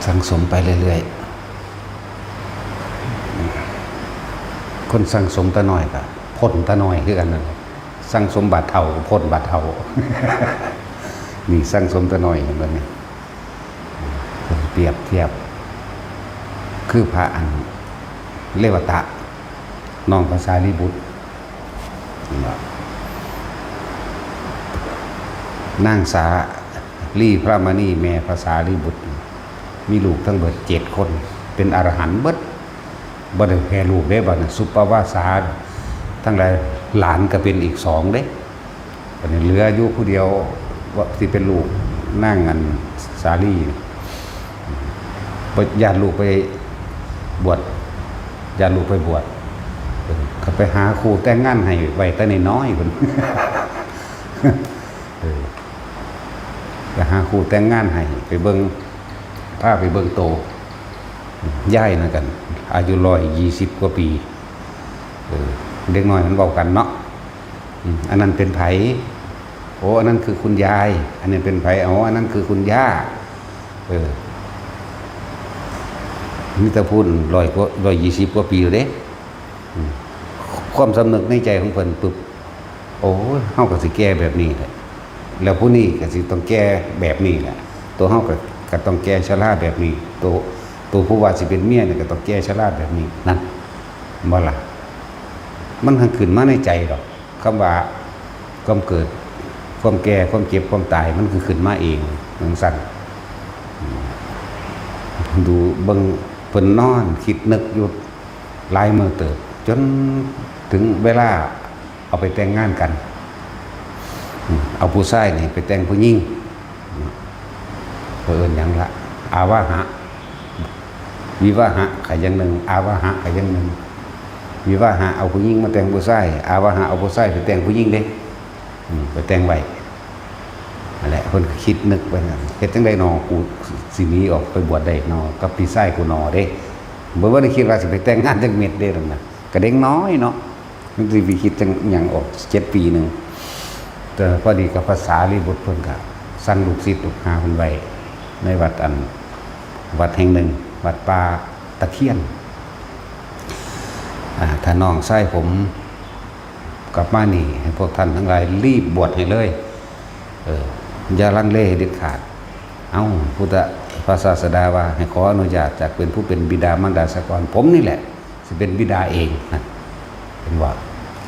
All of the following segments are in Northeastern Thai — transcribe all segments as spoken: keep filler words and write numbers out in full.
สั่งสมไปเรื่อยๆ คนสั่งสมตาน้อยก็พ้นตาน้อยคือกันนั่นแหละ สั่งสมบาดเฒ่าก็พ้นบาดเฒ่า นี่สั่งสมตาน้อยเห็นบ่นี่ เปรียบเทียบ คือพระอันเลวตะ น้องพระสารีบุตร นางสาลีพระมณีแม่พระสารีบุตร มีลูกทั้งเบิดเจ็ดคน เป็นอรหันต์เบิด บ่ได้แพ้ลูกเด้ บัดนี้สุปปวาสาทั้งหลาย หลานก็เป็นอีกสองเด้ บัดนี้เหลืออยู่ผู้เดียวว่าสิเป็นลูกนางอันสาลีนี่ บ่ย้านลูกไปบวช ย้านลูกไปบวช เออ ก็ไปหาคู่แต่งงานให้ไว้แต่น้อยๆ พุ่น เออ ไปหาคู่แต่งงานให้ ไปเบิ่ง พาไปเบิ่งโต ยายนั่นกัน อายุร้อยยี่สิบกว่าปี เออ เด็กน้อยมันเว้ากันเนาะ อืม อันนั้นเป็นไผ โอ้ อันนั้นคือคุณยาย อันนี้เป็นไผ อ๋อ อันนั้นคือคุณย่า เออ มีแต่พู้นร้อยกว่า ร้อยยี่สิบกว่าปีแล้วเด้ อืม ความสำนึกในใจของเพิ่นปึ๊บ โอ้ย เฮาก็สิแก่แบบนี้แหละ แล้วผู้นี้ก็สิต้องแก่แบบนี้แหละ ตัวเฮาก็ ก็ต้องแก่ชราแบบนี้ ตัว ตัวผู้ว่าสิเป็นเมียนี่ก็ต้องแก่ชราแบบนี้ นั่น บ่ล่ะ มันหั้นขึ้นมาในใจดอก คำว่าความเกิด ความแก่ ความเจ็บ ความตาย มันคือขึ้นมาเองจั่งซั้น อืม ดูเบิ่งเพิ่นนอนคิดนึกอยู่หลายมื้อเติบ จนถึงเวลาเอาไปแต่งงานกัน อืม เอาผู้ชายนี่ไปแต่งผู้หญิง เพิ่นเอิ้นหยังละ อาวาหะ วิวาหะก็อย่างหนึ่ง อาวาหะก็อย่างหนึ่ง วิวาหะเอาผู้หญิงมาแต่งผู้ชาย อาวาหะเอาผู้ชายไปแต่งผู้หญิงเด้ อืม ไปแต่งไว้ นั่นแหละ เพิ่นก็คิดนึกไปนั่น เฮ็ดจั่งใดน้อ กูสิหนีออกไปบวชได้น้อ กับพี่ชายกูน้อเด้ บ่ บ่ได้คิดว่าสิไปแต่งงานจักเม็ดเด้นั่นน่ะ ก็เด็กน้อยเนาะ มันสิไปคิดจั่งหยังออก เจ็ดปีหนึ่ง แต่พอดีกับพระสารีบุตรเพิ่นก็สั่งลูกศิษย์ลูกหาเพิ่นไว้ ในวัดอัน วัดแห่งหนึ่ง วัดป่าตะเคียน อ่า ถ้าน้องชายผมกลับมานี่ ให้พวกท่านทั้งหลายรีบบวชให้เลย เออ อย่าลังเลเด็ดขาด เอ้า พุทธ พระศาสดาว่าให้ขออนุญาตจากเป็นผู้เป็นบิดามารดาซะก่อน ผมนี่แหละสิเป็นบิดาเองนะ เพิ่นว่า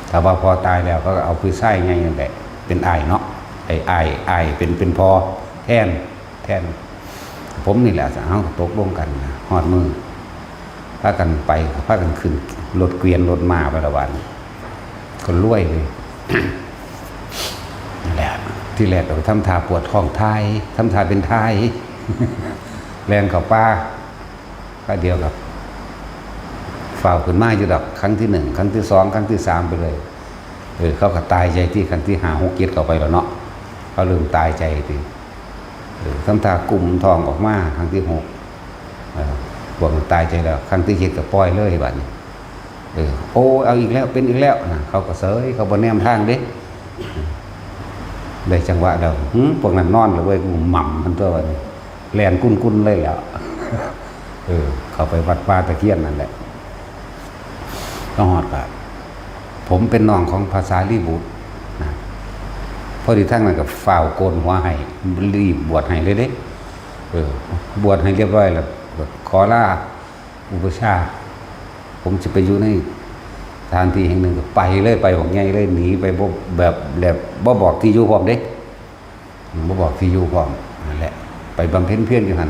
ถ้าว่าพ่อตายแล้วเขาก็เอาผู้ชายใหญ่นั่นแหละ เป็นอ้ายเนาะ ไอ้อ้าย อ้ายเป็น เป็นพ่อแทน แทน ผมนี่แหละ เฮาก็ตกลงกันนะ ฮอดมื้อ พากันไป พากันขึ้นรถเกวียนรถม้าไปละวัน ก็รวยเลย นั่นแหละ ที่แรกก็ไปทำท่าปวดท้องถ่าย ทำท่าเป็นถ่าย แล่นเข้าป่า คราวเดียวกับ ฟ้าวขึ้นมาอยู่ดอก ครั้งที่หนึ่ง ครั้งที่สอง ครั้งที่สามไปเลย เออ เขาก็ตายใจที่ครั้งที่ห้า หก เจ็ดเข้าไปแล้วเนาะ เขาเริ่มตายใจที เออ ทำท่ากุมท้องออกมา ครั้งที่หก เออ พวกมันตายใจแล้ว ครั้งที่เจ็ดก็ปล่อยเลยบัดนี้ เออ โอ้ เอาอีกแล้ว เป็นอีกแล้วนะ เขาก็เสย เขาบ่แนมทางเด้ ได้จังหวะแล้ว หึ พวกนั้นนอนแล้วเว้ย กูหม่ำมันตัวบัดนี้ แล่นกุ้นๆเลยแหล้ว เออ เข้าไปวัดป่าตะเคียนนั่นแหละ ก็ฮอดก็ ผมเป็นน้องของพระสารีบุตรนะ พอดีทางนั้นก็ฟ้าวโกนหัวให้ รีบบวชให้เลยเด้ เออ บวชให้เรียบร้อยแล้ว ขอลาอุปัชฌาย์ ผมจะไปอยู่ในสถานที่แห่งหนึ่ง ก็ไปเลย ไปบักใหญ่เลย หนีไปบ่ แบบ แบบบ่บอกที่อยู่พร้อมเด้ บ่บอกที่อยู่พร้อม นั่นแหละ ไปบำเพ็ญเพียรอยู่หั่น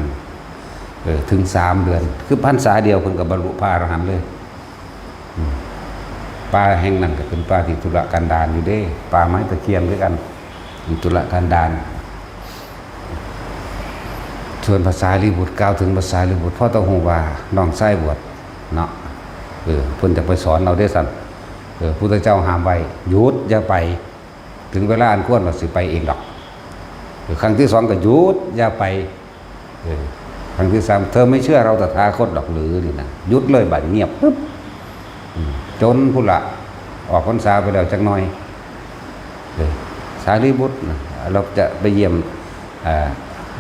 เออ ถึงสามเดือน คือพรรษาเดียวเพิ่นก็บรรลุพระอรหันต์เลย อืม ป่าแห่งนั้นก็เป็นป่าที่ทุรกันดารอยู่เด้ ป่าไม้ตะเคียนคือกัน อยู่ทุรกันดาร ส่วนพระสารีบุตร กล่าวถึงพระสารีบุตร เพราะต้องฮู้ว่าน้องชายบวชเนาะ เออ เพิ่นจะไปสอนเอาเด้ซั่น เออ พุทธเจ้าห้ามไว้ หยุด อย่าไป ถึงเวลาอันควรว่าสิไปเองดอก เออ ครั้งที่สองก็หยุด อย่าไป เออ ครั้งที่สาม เธอไม่เชื่อเราตถาคตดอกหรือนี่นะ หยุดเลย บัดเงียบปึ๊บ อืม จนพุ้นละ ออกพรรษาไปแล้วจักหน่อย เออ สารีบุตรนะ เราจะไปเยี่ยม อ่า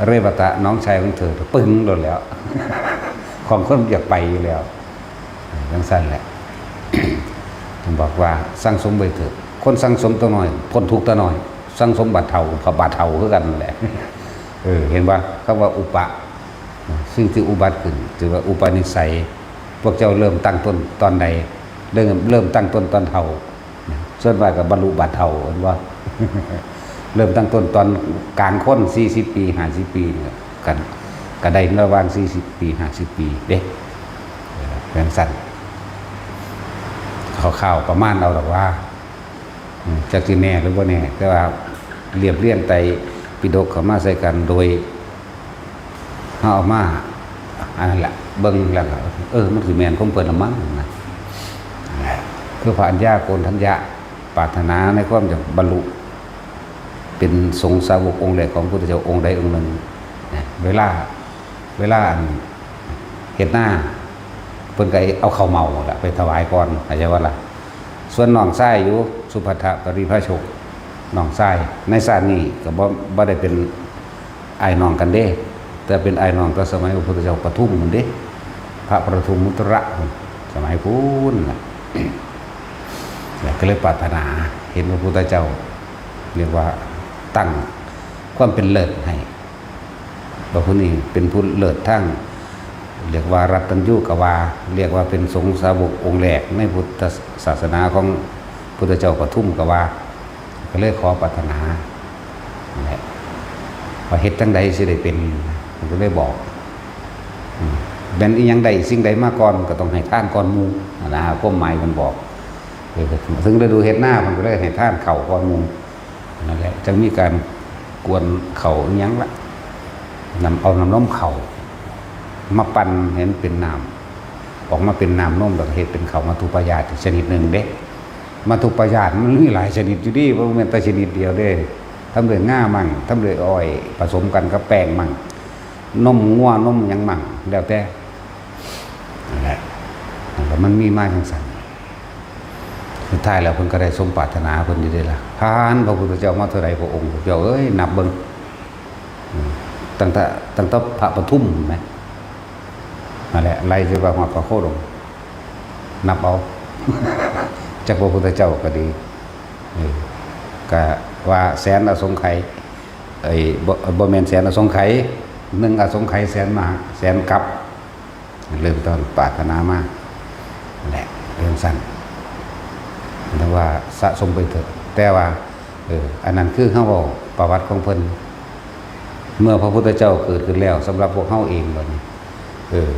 เรวตะน้องชายของเธอปึ้งโลดแล้ว ของคนอยากไปอยู่แล้วจั่งซั่นแหละ เพิ่นบอกว่าสั่งสมไว้เถอะ คนสั่งสมตัวน้อยพ้นทุกข์ตัวน้อย สั่งสมบาดเฒ่าก็บาดเฒ่าคือกันนั่นแหละ เออ เห็นบ่ คำว่าอุปะ สิ่งที่อุบัติขึ้น ถือว่าอุปนิสัย พวกเจ้าเริ่มตั้งต้นตอนใด เริ่ม เริ่มตั้งต้นตอนเฒ่า ส่วนมากก็บรรลุบาดเฒ่า เห็นบ่ เริ่มตั้งต้นตอนกลางคน สี่สิบ ปี ห้าสิบ ปีนี่ก็ ก็ได้ระหว่าง สี่สิบ ปี ห้าสิบ ปีเด้ เออ จั่งซั่น คร่าวๆประมาณเอาดอกว่า อืม จักสิแน่หรือบ่แน่ แต่ว่าเรียบเรียงไตรปิฎกเข้ามาใส่กันโดย เฮาเอามา อันนั้นแหละ เบิ่งแล้วก็ เออ มันสิแม่นของเพิ่นละมั้งนะ คือพระอัญญาโกณฑัญญะ ปรารถนาในความจะบรรลุ เป็นสงฆ์สาวกองค์แรกของพระพุทธเจ้าองค์ใดองค์หนึ่งนะ เวลา เวลาอันเฮ็ดนา เพิ่นก็เอาข้าวเหม้าล่ะไปถวายก่อน เข้าใจบ่ล่ะ ส่วนน้องชายอยู่ สุภัททปริภาชก น้องชาย ในชาตินี้ก็บ่ บ่ได้เป็นอ้ายน้องกันเด้ แต่เป็นอ้ายน้องแต่สมัยพระพุทธเจ้าปทุมพุ้นเด้ พระปทุมมุตระพุ้น สมัยพุ้นน่ะ แล้วก็เลยปรารถนาเห็นพระพุทธเจ้า เรียกว่าตั้งความเป็นเลิศให้ ว่าผู้นี้เป็นผู้เลิศทาง เรียกว่ารัตตัญญูกะว่า เรียกว่าเป็นสงฆ์สาวกองค์แรกในพุทธศาสนาของพุทธเจ้าปทุมกะว่า ก็เลยขอปรารถนานั่นแหละ ว่าเฮ็ดจั่งใดสิได้เป็น เพิ่นก็เลยบอก อืม แม่นอีหยังใดสิ่งใดมาก่อนก็ต้องให้ทานก่อนหมู่นะ ความหมายเพิ่นบอก เออ ถึงฤดูเฮ็ดนาเพิ่นก็เลยให้ทานข้าวก่อนหมู่ นั่นแหละ จั่งมีการกวนข้าวอิหยังละ นำเอาน้ำนมข้าวมาปั่นให้มันเป็นน้ำ ออกมาเป็นน้ำนมแล้วก็เฮ็ดเป็นข้าวมัทธุปายาตอีกชนิดหนึ่งเด้ มัทธุปายาตมันมีหลายชนิดอยู่เด้ บ่แม่นแต่ชนิดเดียวเด้ ทำด้วยงามั่ง ทำด้วยอ้อย ผสมกันกับแป้งมั่ง นมงัวนมหยังมั่ง แล้วแต่ นั่นแหละ มันก็มันมีมาจั่งซั่น สุดท้ายแล้วเพิ่นก็ได้สมปรารถนาเพิ่นอยู่เด้ล่ะ ผ่านพระพุทธเจ้ามาเท่าใดพระองค์ พระเจ้าเอ้ย นับเบิ่ง อืม ตั้งแต่ ตั้งแต่พระปทุมแหม นั่นแหละ ไล่จนว่าฮอดพระโคดม นับเอา จักพระพุทธเจ้าก็ดี เออ ก็ว่าแสนอสงไขย ไอ้ บ่ บ่แม่นแสนอสงไขย หนึ่งอสงไขยแสนมหา แสนกัป เริ่มต้นปรารถนามานั่นแหละ เรื่องสั้น แต่ว่าสะสมไปเถอะ แต่ว่า เออ อันนั้นคือเฮาเว้าประวัติของเพิ่น เมื่อพระพุทธเจ้าเกิดขึ้นแล้ว สำหรับพวกเฮาเองบัดนี้ เออ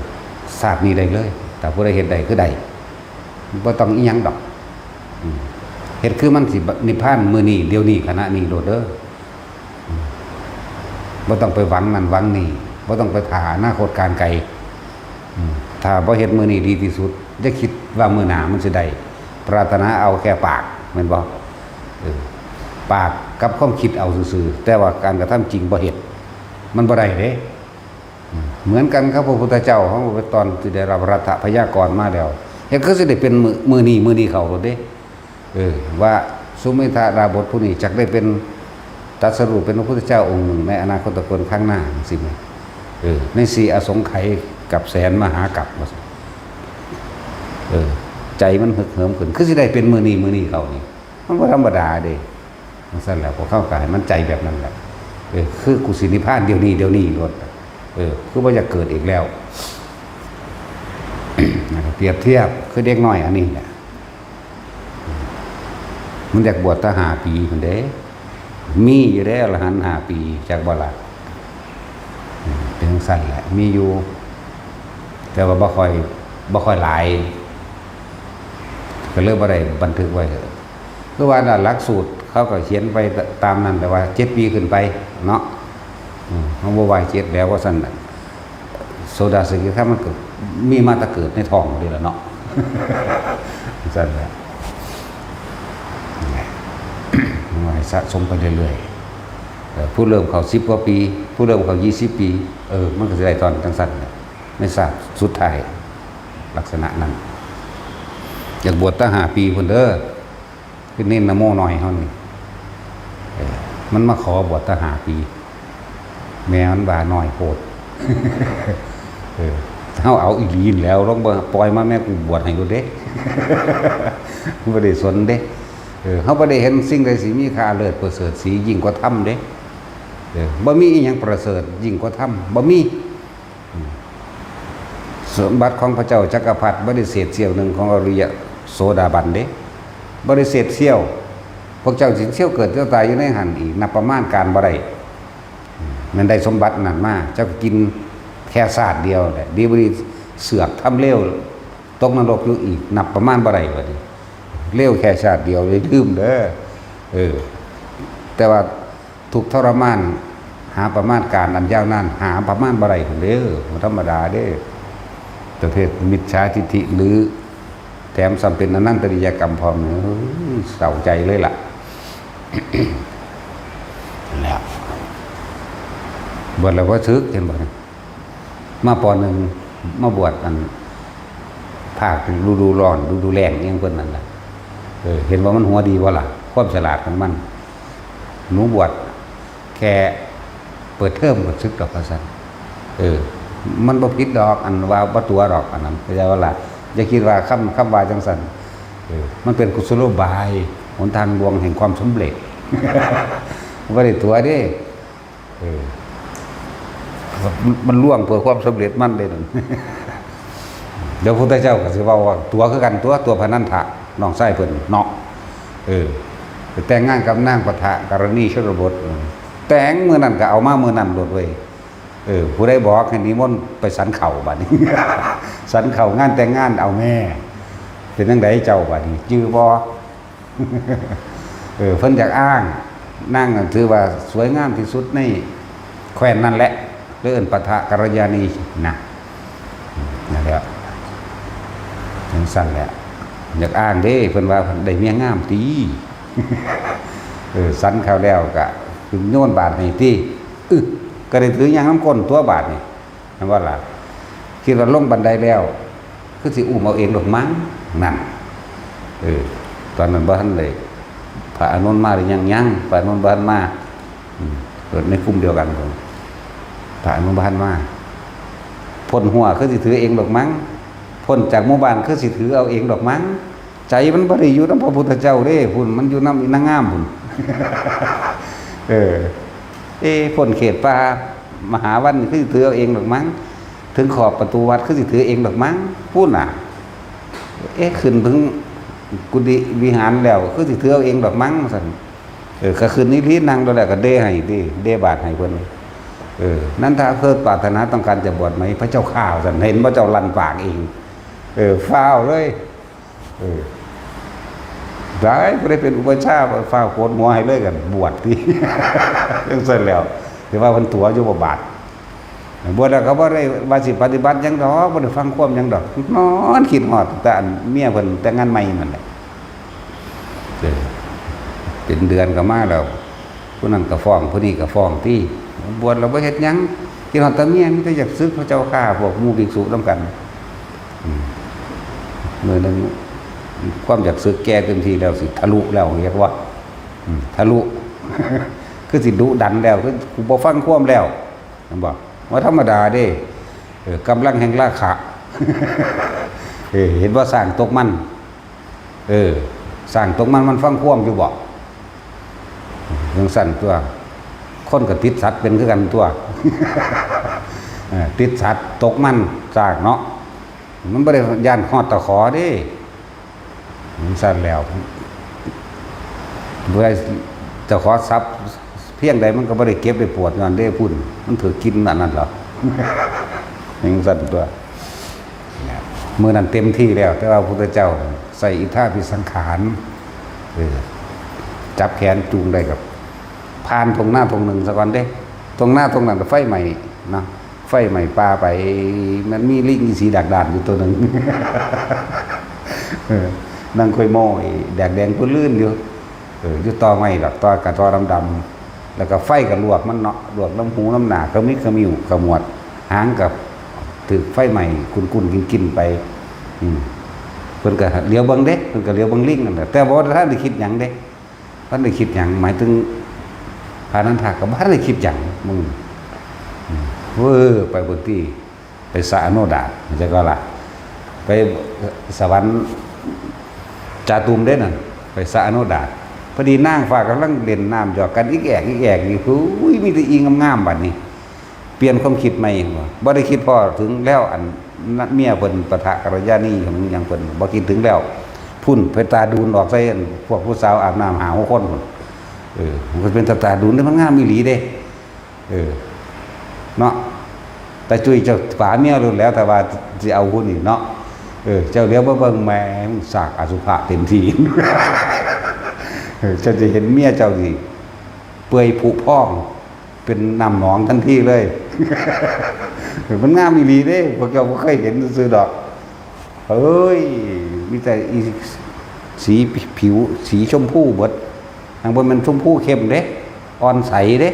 ชาตินี้ได้เลย ถ้าผู้ใดเฮ็ดได้คือได้ บ่ต้องอิหยังดอก อืม เฮ็ดคือมันสินิพพานมื้อนี้ เดี๋ยวนี้ ขณะนี้โลดเด้อ อืม บ่ต้องไปหวังนั่นหวังนี่ บ่ต้องไปถ่าอนาคตการไกล อืม ถ้าบ่เฮ็ดมื้อนี้ดีที่สุด อย่าคิดว่ามื้อหน้ามันสิได้ ปรารถนาเอาแค่ปาก แม่นบ่ เออ ปากกับความคิดเอาซื่อๆ แต่ว่าการกระทำจริงบ่เฮ็ด มันบ่ได้เด้ อืม เหมือนกันครับ พระพุทธเจ้า เฮาไปตอนที่ได้รับรัฐพยากรมาแล้ว เฮ็ดคือสิได้เป็นมื้อ มื้อนี้ มื้อนี้เข้าโลดเด้ เออ ว่าสุเมธาดาบสผู้นี้จักได้เป็นตรัสรู้เป็นพระพุทธเจ้าองค์หนึ่งในอนาคตกาลข้างหน้าจั่งซี้แหม เออ ในสี่อสงไขยกับแสนมหากัปว่าซั่น เออ ใจมันฮึกเหิมขึ้น คือสิได้เป็นมื้อนี้ มื้อนี้เข้านี่ มันบ่ธรรมดาเด้ จั่งซั่นแหละ พวกเขาก็ให้มันใจแบบนั้นแหละ เออ คือกูสินิพพานเดี๋ยวนี้ เดี๋ยวนี้โลด เออ คือบ่อยากเกิดอีกแล้ว เปรียบเทียบคือเด็กน้อยอันนี้แหละ มันอยากบวชตั้งห้าปีพุ้นเด้ มีอยู่เด้ อรหันต์ห้าปี จักบ่ล่ะ เป็นจั่งซั่นแหละ มีอยู่ แต่ว่าบ่ค่อย บ่ค่อยหลาย ก็เลยบ่ได้บันทึกไว้ คือว่าน่ะ หลักสูตรเขาก็เขียนไปตามนั้น แต่ว่าเจ็ดปีขึ้นไปเนาะ อืม เฮาบ่ไหว้เจ็ดแล้วว่าซั่นน่ะ โสดาสกิทาคามันก็มีมาแต่เกิดในท้องนี่แหละเนาะ ซั่นแหละ ไหว้สะสมไปเรื่อยๆ เอ่อ ผู้เริ่มเข้าสิบกว่าปี ผู้เริ่มเข้ายี่สิบปี เออ มันก็สิได้ตอนจั่งซั่นแหละ ในชาติสุดท้าย ลักษณะนั้น อยากบวชตั้งห้าปีพุ้นเด้อ คือเณรนโมน้อยเฮานี่ เออ มันมาขอบวชตั้งห้าปี แม่มันว่าน้อยโพด เออ เฮาเอาอีหลีนั่นแหล้ว ลองเบิ่ง ปล่อยมาแม่ กูบวชให้โลดเด้ บ่ได้สนเด้ เออ เฮาบ่ได้เห็นสิ่งใดสิมีค่าเลิศประเสริฐสียิ่งกว่าธรรมเด้ เออ บ่มีอีหยังประเสริฐยิ่งกว่าธรรม บ่มี อืม สมบัติของพระเจ้าจักรพรรดิบ่ได้เศษเสี้ยวหนึ่งของอริยะโสดาบันเด้ บ่ได้เศษเสี้ยว พวกเจ้าสิเสี้ยวเกิดเสี้ยวตายอยู่ในหั่นอีก นับประมาณการบ่ได้ แม่นได้สมบัตินั่นมา เจ้าก็กินแค่ชาติเดียวแหละ ดีบ่ดีเสือกทำเลว ตกนรกอยู่อีก นับประมาณบ่ได้บัดนี้ เลวแค่ชาติเดียว อย่าลืมเด้อ เออ แต่ว่าทุกข์ทรมาน หาประมาณการอันยาวนาน หาประมาณบ่ได้พุ้นเด้อ บ่ธรรมดาเด้อ ประเภทมิจฉาทิฏฐิ หรือแถมซ้ำเป็นอนันตริยกรรมพร้อม เอ้ย เศร้าใจเลยล่ะ แล้ว บวชแล้วบ่สึก เห็นบ่ มา ป.หนึ่ง มาบวชอัน ภาคฤดูร้อน ฤดูแล้งอิหยังเพิ่นนั่นล่ะ เออ เห็นว่ามันหัวดีบ่ล่ะ ความฉลาดของมัน หนูบวชแค่เปิดเทอมก็สึกดอก ว่าซั่น เออ มันบ่ผิดดอก อันว่าบ่ตั๋วดอก อันนั้น เข้าใจบ่ล่ะ อย่าคิดว่าคำ คำว่าจั่งซั่น เออ มันเป็นกุศโลบาย หนทางลวงแห่งความสำเร็จ บ่ได้ตั๋วเด้ เออ มันลวงเพื่อความสำเร็จมันเด้นั่น เดี๋ยวพุทธเจ้าก็สิเว้าว่าตั๋วคือกันตั๊ว ตั๋วพระนันทะ น้องชายเพิ่นเนาะ เออ ไปแต่งงานกับนางปะทะกรณีชนบท แต่งมื้อนั้นก็เอามามื้อนั้นโลดเว้ย เออ ผู้ใดบอกให้นิมนต์ไปฉันข้าวบัดนี้ ฉันข้าวงานแต่งงานเอาแม่ เป็นจั่งใดเจ้าบัดนี้ จื่อบ่ เออ เพิ่นอยากอ้าง นางนั่นถือว่าสวยงามที่สุดในแคว้นนั่นแหละ เลยเอิ้นปะทะกัลยาณีนะ นั่นแหละ จั่งซั่นแหละ อยากอ้างเด้ เพิ่นว่าได้เมียงามติ เออ ฉันข้าวแล้วก็ขึ้นโยนบาตรให้ติ อึ ก็ได้ถือย่างนำก้นตั๊วบาดนี่ แม่นบ่ล่ะ คิดว่าลงบันไดแล้ว คือสิอุ้มเอาเองดอกมั้ง นั่น เออ ตอนนั้นบ่ทันได้ พระอานนท์มาหรือยัง ยัง พระอานนท์บ่ทันมา อืม เกิดในกลุ่มเดียวกัน พระอานนท์บ่ทันมา พ้นหั้วคือสิถือเองดอกมั้ง พ้นจากหมู่บ้านคือสิถือเอาเองดอกมั้ง ใจมันบ่ได้อยู่นำพระพุทธเจ้าเด้ พุ้น มันอยู่นำอีนางงามพุ้น เออ เอ๊ะ พ้นเขตป่ามหาวันคือสิถือเอาเองดอกมั้ง ถึงขอบประตูวัดคือสิถือเองดอกมั้ง พุ้นน่ะ เอ๊ะ ขึ้นถึงกุฏิวิหารแล้วคือสิถือเอาเองดอกมั้ง ซั่น เออ ก็ขึ้นอีหลี นั่งโดนแล้วก็เดให้ติ เดบาตรให้เพิ่น เออ นันทะ เธอปรารถนาต้องการจะบวชไหม พระเจ้าข้า ซั่น เห็นพระเจ้าลั่นปากเอง เออ ฟ้าวเลย เออ ได้ บ่ได้เป็นอุปัชฌาย์ ฟ้าวโกนหัวให้เลย กันบวชติ จั่งซั่นแล้ว แต่ว่าเพิ่นตั๋วอยู่บ่บาด บวชแล้วก็บ่ได้ว่าสิปฏิบัติหยังดอก บ่ได้ฟังความหยังดอก นอนคิดฮอดแต่อันเมียเพิ่นแต่งงานใหม่นั่นแหละ เออ เป็นเดือนก็มาแล้ว ผู้นั้นก็ฟ้อง ผู้นี้ก็ฟ้องติ บวชแล้วบ่เฮ็ดหยัง คิดฮอดแต่เมีย มีแต่อยากสึกพระเจ้าข้า พวกหมู่ภิกษุนำกัน อืม มื้อหนึ่ง ความอยากสึกแก่เต็มที่แล้ว สิทะลุแล้ว เรียกว่า อืม ทะลุ คือสิดุดันแล้ว คือกูบ่ฟังความแล้ว แม่นบ่ ว่าธรรมดาเด้ เออ กำลังแห่งราคะ เออ เห็นว่าช้างตกมัน เออ ช้างตกมัน มันฟังความอยู่บ่ จั่งซั่นตั๊ว คนก็ติดสัตว์เป็นคือกันตั๊ว เออ ติดสัตว์ตกมัน ช้างเนาะ มันบ่ได้ย้านฮอดตะขอเด้ จั่งซั่นแล้ว บ่ได้ตะขอทรัพย์เพียงใดมันก็บ่ได้เก็บได้ปวดย้อนเด้พุ้น มันถือกินอันนั้นเหรอ จั่งซั่นตั๊ว มื้อนั้นเต็มที่แล้ว แต่ว่าพระพุทธเจ้าใส่อิทธาภิสังขาร เออ จับแขนจูงได้กับ ผ่านท่งนาท่งหนึ่งซะก่อนเด้ ท่งนาท่งนั้นไฟไหม้เนาะ ไฟไหม้ป่าไป มันมีลิงอีสีดากดานอยู่ตัวหนึ่ง เออ นั่งค่อยโม้อีแดกแดงปื้นลื่นอยู่ เออ อยู่ตอไม้ดอก ตอกะตอดำๆ แล้วก็ไฟก็ลวกมันเนาะ ลวกนำหูนำหน้า ขมิบขมิ้วขมวด หางก็ถืกไฟไหม้กุ่นๆ กินๆ ไป อืม เพิ่นก็เหลียวเบิ่งเด้ เพิ่นก็เหลียวเบิ่งลิงนั่นแหละ แต่บ่ทันได้คิดหยังเด้ บ่ทันได้คิดหยัง หมายถึงพระนันทะก็บ่ทันได้คิดหยัง มึง เออ ไปบนที่ ไปสระอโนดาต จักว่าล่ะ ไปสวรรค์จาตุมเด้นั่น ไปสระอโนดาต พอดีนางฟ้ากำลังเล่นน้ำหยอกกัน อิกแอกอิกแอกอยู่ อุ้ย มีแต่อีงามๆ บัดนี้ เปลี่ยนความคิดใหม่ บ่ได้คิดพ้อถึงแล้ว อันเมียเพิ่นปะทะกัลยาณีของหยังเพิ่น บ่คิดถึงแล้ว พุ่นไปตาดูนออกใส่พวกผู้สาวอาบน้ำห้าหกคนพุ่น เออ มันก็เป็นตาตาดูนเด้ มันงามอีหลีเด้ เออ เนาะ แต่จุ้ยเจ้าป๋าเมียรู้แล้ว แต่ว่าสิเอาผู้นี่เนาะ เออ เจ้าเหลียวมาเบิ่งแหม สากอสุภะเต็มที่ เออ เจ้าจะเห็นเมียเจ้านี่ เปื่อยผุพอง เป็นน้ำหนองทันทีเลย เออ มันงามอีหลีเด้ พวกเจ้าบ่เคยเห็นซื่อๆดอก เอ้ย มีแต่อีสีผิว สีชมพูเบิด ทางบนมันชมพูเข้มเด้ อ่อนใสเด้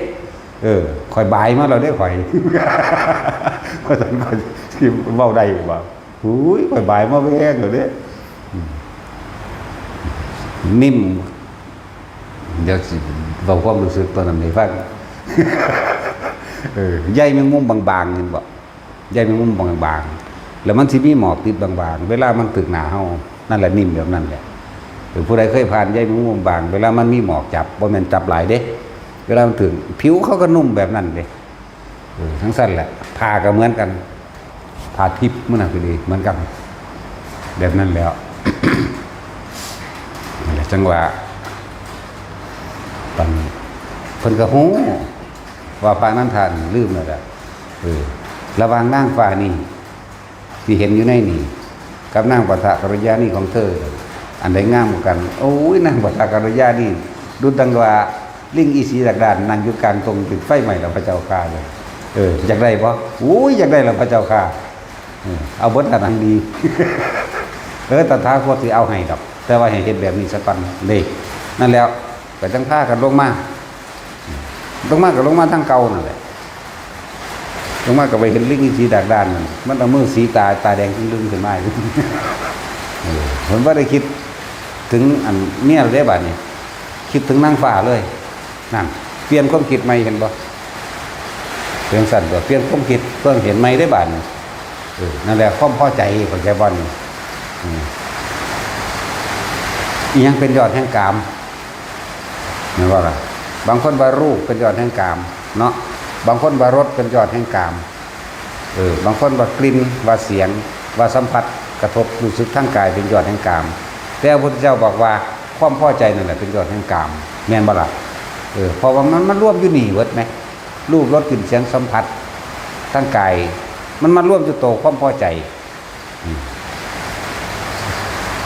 เออ ข่อยบายมาแล้วเด้ ข่อย ว่าซั่น ข่อยสิเว้าได้บ่ อุ้ย ข่อยบายมาแพงแล้วเด้ อืม นิ่ม เดี๋ยวสิเว้าความรู้สึกตอนนั้นให้ฟัง เออ ใยแมงมุมบางๆ เห็นบ่ ใยแมงมุมบางๆ แล้วมันสิมีหมอกติดบางๆ เวลามันตึกหน้าเฮา นั่นแหละนิ่มแบบนั้นแหละ เออ ผู้ใดเคยผ่านใยแมงมุมบาง เวลามันมีหมอกจับ บ่แม่นจับหลายเด้ เวลามันถึง ผิวเขาก็นุ่มแบบนั้นเด้ เออ จั่งซั้นแหละ ผ้าก็เหมือนกัน ผ้าทิพย์มื้อนั้นก็ดี เหมือนกัน แบบนั้นแล้ว นั่นแหละ จั่งว่า บัดนี้ เพิ่นก็ฮู้ ว่าพระนันทานี่ลืมแล้วล่ะ เออ ระหว่างนางฟ้านี่ ที่เห็นอยู่ในนี่ กับนางปะทะกัลยาณีของเธอ อันใดงามกว่ากัน โอ้ย นางปะทะกัลยาณี ดุจดังว่าลิงอีสีดากด้านนั่งอยู่กลางตรงติดไฟไหม้แล้วพระเจ้าข้าเลย เออ อยากได้บ่ โอ้ย อยากได้แล้วพระเจ้าข้า เออ เอาเบิดละหนังดี เออ ตถาคตสิเอาให้ดอก แต่ว่าให้เฮ็ดแบบนี้ซะก่อนเด้ นั่นแล้ว ก็จั่งพากันลงมา ลงมาก็ลงมาทางเก่านั่นแหละ ลงมาก็ไปเห็นลิงอีสีดากด้านนั่น มันเอามือสีตา ตาแดงจึ่งลึงขึ้นมาอยู่ เออ เพิ่นบ่ได้คิดถึงอันเมียเด้บัดนี้ คิดถึงนางฟ้าเลย นั่น เปลี่ยนความคิดใหม่ เห็นบ่ เปลี่ยนสั้นตัว เปลี่ยนความคิด ความเห็นใหม่ได้บัดนี้ เออ นั่นแหละ ความพอใจ เข้าใจบ่นี่ อืม อิหยังเป็นยอดแห่งกาม แม่นบ่ล่ะ บางคนว่ารูปเป็นยอดแห่งกาม เนาะ บางคนว่ารสเป็นยอดแห่งกาม เออ บางคนว่ากลิ่น ว่าเสียง ว่าสัมผัสกระทบรู้สึกทางกายเป็นยอดแห่งกาม แต่พระพุทธเจ้าบอกว่าความพอใจนั่นแหละเป็นยอดแห่งกาม แม่นบ่ล่ะ เออ เพราะว่ามัน มันรวมอยู่นี่เบิดแหม รูป รส กลิ่น เสียง สัมผัส ทางกาย มันมารวมอยู่โตความพอใจ อืม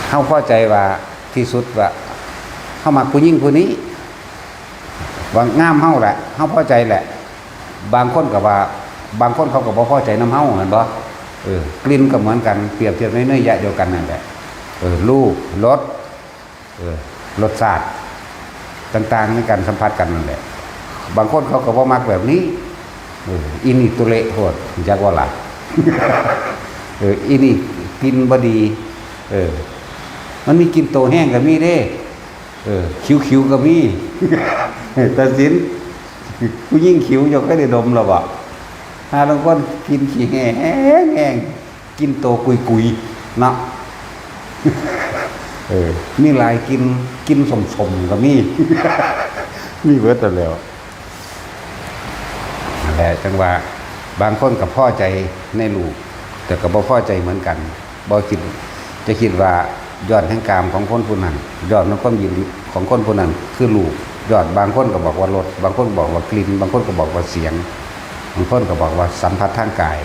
เฮาพอใจว่าที่สุดว่า เฮามักผู้หญิงผู้นี้ ว่างามเฮาแหละ เฮาพอใจแหละ บางคนก็ว่า บางคนเขาก็บ่พอใจนำเฮา แม่นบ่ เออ กลิ่นก็เหมือนกัน เปรียบเทียบในนัยยะเดียวกันนั่นแหละ เออ รูป รส เออ รสชาติต่างๆ ในการสัมผัสกันนั่นแหละ บางคนเขาก็บ่มักแบบนี้ เออ อีนี่ตุเละโพด จักว่าล่ะ เออ อีนี่กลิ่นบ่ดี เออ มันมีกลิ่นโตแห้งก็มีเด้ เออ คิ้วๆ ก็มี ตัดสิน ผู้หญิงคิ้วเจ้าเคยได้ดมแล้วบ่ หาลางคนกลิ่นขี้แห้งแห้ง กลิ่นโตกุยๆ เนาะ เออ มีหลายกลิ่น กลิ่นส้มๆ ก็มี มีเบิดนั่นแหล้ว นั่นแหละ จั่งว่า บางคนก็พอใจในรูป แต่ก็บ่พอใจเหมือนกัน บ่คิด จะคิดว่ายอดแห่งกามของคนผู้นั้น ยอดของความยินดีของคนผู้นั้น คือรูป ยอด บางคนก็บอกว่ารส บางคนบอกว่ากลิ่น บางคนก็บอกว่าเสียง บางคนก็บอกว่าสัมผัสทางกาย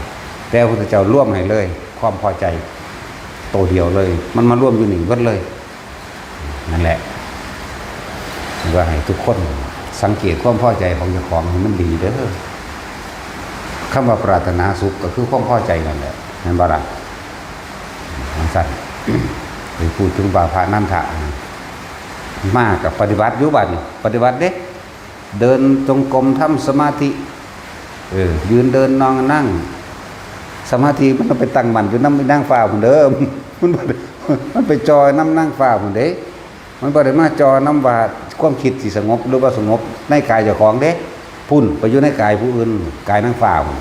แต่พระพุทธเจ้ารวมให้เลย ความพอใจ โตเดียวเลย มันมารวมอยู่นี่เบิดเลย นั่นแหละ ว่าให้ทุกคนสังเกตความพอใจของเจ้าของให้มันดีเด้อ คำว่าปรารถนาสุขก็คือความพอใจนั่นแหละ แม่นบ่ล่ะ จั่งซั้น ไปพูดถึงว่าพระนันทะนะ มากับปฏิบัติอยู่บัดนี้ ปฏิบัติเด้ เดินจงกรม ทำสมาธิ เออ ยืนเดินนอนนั่ง สมาธิมันต้องไปตั้งมั่นอยู่นำนางฟ้าพุ้นเด้อ มันบ่ได้ มันไปจ่อนำนางฟ้าพุ้นเด้ มันบ่ได้มาจ่อนำว่าความคิดสิสงบหรือบ่สงบในกายเจ้าของเด้ พุ้นไปอยู่ในกายผู้อื่น กายนางฟ้าพุ้น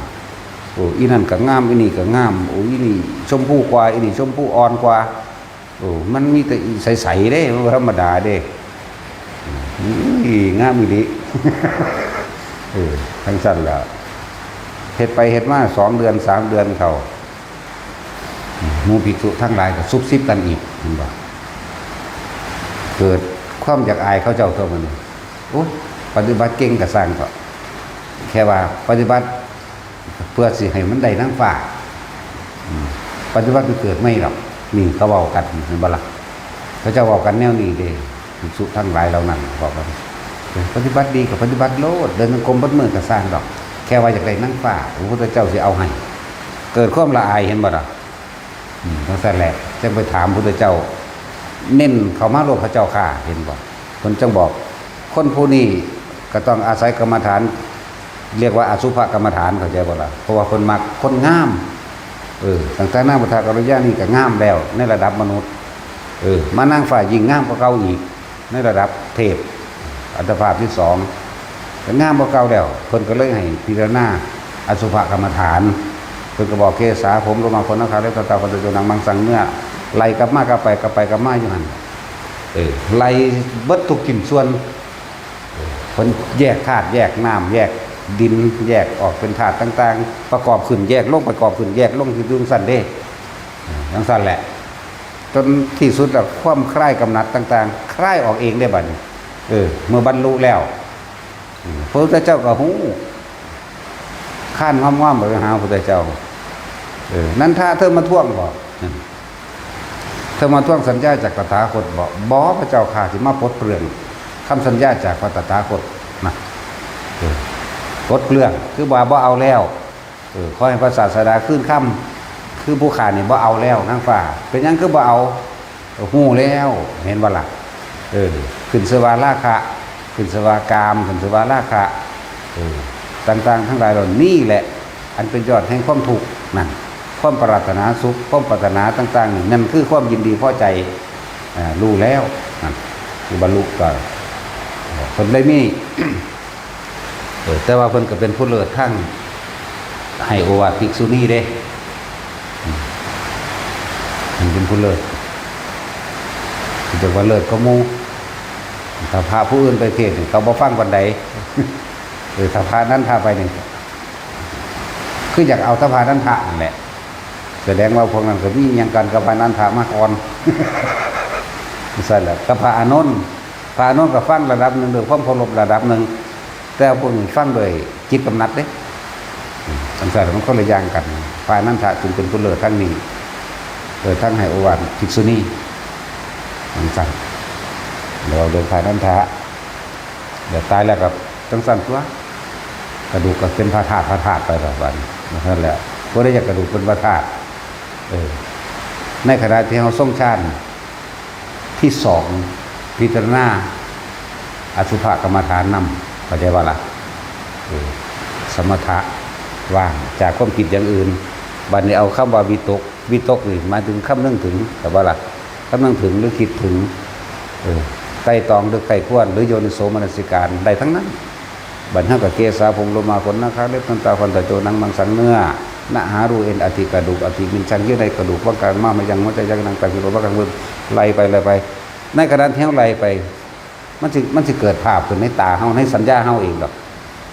โอ้ อีนั่นก็งาม อีนี่ก็งาม โอ้ อีนี่ชมพูกว่า อีนี่ชมพูอ่อนกว่า โอ้ มันมีแต่อีใสๆเด้ มันบ่ธรรมดาเด้ อีงามอีหลี เออ จั่งซั้นล่ะ เฮ็ดไปเฮ็ดมาสองเดือนสามเดือนเข้า หมู่ภิกษุทั้งหลายก็ซุบซิบกันอีก เห็นบ่ เกิดความอยากอายเขาเจ้าตัวมัน โอ้ ปฏิบัติเก่งก็ซ่างเถาะ แค่ว่าปฏิบัติเพื่อสิให้มันได้นางฟ้า อืม ปฏิบัติไปเกิดไม่หรอก นี่เขาเว้ากัน เห็นบ่ล่ะ เขาเจ้าเว้ากันแนวนี้เด้ ภิกษุทั้งหลายเหล่านั้นบอกว่า เออ ปฏิบัติดีก็ปฏิบัติโลด เดินจงกรมเบิดมื้อก็ซ่างดอก แค่ว่าอยากได้นางฟ้า พระพุทธเจ้าสิเอาให้ เกิดความละอาย เห็นบ่ล่ะ อืม จั่งซั้นแหละ จั่งไปถามพุทธเจ้า เน้นเข้ามาโลดพระเจ้าข้า เห็นบ่ เพิ่นจั่งบอก คนผู้นี้ก็ต้องอาศัยกรรมฐาน เรียกว่าอสุภกรรมฐาน เข้าใจบ่ล่ะ เพราะว่าเพิ่นมักคนงาม เออ ตั้งแต่นางมัทธกัลยาณีก็งามแล้ว ในระดับมนุษย์ เออ มานางฟ้ายิ่งงามกว่าเก่าอีก ในระดับเทพ อัตภาพที่สอง ก็งามกว่าเก่าแล้ว เพิ่นก็เลยให้พิจารณาอสุภกรรมฐาน เพิ่นก็บอกเกสา ผม โลมา ขน หนัง คาง เล็บ ทันตา ฟัน ตะ โจ หนัง มัง สัง เนื้อ ไล่กลับมากลับไป กลับไปกลับมาอยู่หั่น เออ ไล่เบิดทุกชิ้นส่วน เออ เพิ่นแยกธาตุ แยกน้ำ แยกดิน แยกออกเป็นธาตุต่างๆ ประกอบขึ้นแยกลง ประกอบขึ้นแยกลง อยู่จั่งซั้นเด้ เออ จั่งซั้นแหละ จนที่สุดแล้วความคลายกำหนัดต่างๆ คลายออกเองได้บัดนี้ เออ เมื่อบรรลุแล้ว อืม พระพุทธเจ้าก็ฮู้ คลานง่อมๆไปหาพระพุทธเจ้า เออ นันทะ เธอมาทวงบ่ เธอมาทวงสัญญาจากตถาคตบ่ บ่ พระเจ้าข้าสิมาปลดเปลื้องคำสัญญาจากพระตถาคตนะ เออ ปลดเปลื้อง คือว่าบ่เอาแล้ว เออ ขอให้พระศาสดาคืนคำ คือผู้ข้านี่บ่เอาแล้ว นางฟ้า เป็นหยังคือบ่เอา ฮู้แล้ว เห็นบ่ล่ะ เออ ขึ้นชื่อว่าราคะ ขึ้นชื่อว่ากาม ขึ้นชื่อว่าราคะ เออ ต่างๆ ทั้งหลายเหล่านี้แหละ อันเป็นยอดแห่งความทุกข์นั่น ความปรารถนาสุข ความปรารถนาต่างๆ นี่ นั่นคือความยินดีพอใจ อ่า รู้แล้ว นั่น คือบรรลุก็ เพิ่นได้มี เออ แต่ว่าเพิ่นก็เป็นผู้เลิศทางให้โอวาทภิกษุณีเด้ อืม เพิ่นเป็นผู้เลิศ เพิ่นจะว่าเลิศกว่าหมู่ ถ้าพระผู้อื่นไปเทศน์นี่ เขาบ่ฟังปานใด เออ ถ้าพระนันทะไปนี่ คืออยากเอาแต่พระนันทะนั่นแหละ แสดงว่าพวกนั้นก็มีหยังกันกับพระนันทะมาก่อน ซั่นแหละ กับพระอานนท์ พระอานนท์ก็ฟังระดับหนึ่ง ด้วยความเคารพระดับหนึ่ง แต่พวกนี้ฟังด้วยจิตกำหนัดเด้ อืม จั่งซั่นมันคนละอย่างกัน พระอนันทะจึงเป็นผู้เลิศทั้งนี้ เลิศทั้งให้โอวาทภิกษุณี จั่งซั่น เดี๋ยวเดินพระอนันทะ เดี๋ยวตายแล้วก็จั่งซั่นตัว กระดูกก็เป็นพระธาตุ พระธาตุไปแล้วบัดนี้ นั่นแหละ บ่ได้อยากกระดูกเป็นพระธาตุ เออ ในขณะที่เฮาทรงฌาน ที่สอง พิจารณาอสุภกรรมฐานนำ เข้าใจบ่ล่ะ เออ สมถะ ว่างจากความคิดอย่างอื่น บัดนี้เอาคำว่าวิตก วิตกนี่หมายถึงคำนึงถึง เข้าใจบ่ล่ะ คำนึงถึงหรือคิดถึง เออ ไตร่ตรองหรือใคร่ครวญ หรือโยนิโสมนสิการ ได้ทั้งนั้น บัดเฮาก็เกสา ผม โลมา ขน หนัง คาง เล็บ ทันตา ฟัน ตะ โจ หนัง มัง สัง เนื้อ หน้า หา รู เอ็น อัฐิ กระดูก อัฐิ มิน ชัง เยื่อในกระดูก บั้งกลาง ม้าม ยัง หัวใจ ยัง หนัง ไต กระดูก บั้งกลาง มือ ไล่ไป ไล่ไป ในขณะที่เฮาไล่ไป มันสิ มันสิเกิดภาพขึ้นในตาเฮา ในสัญญาเฮาเองดอก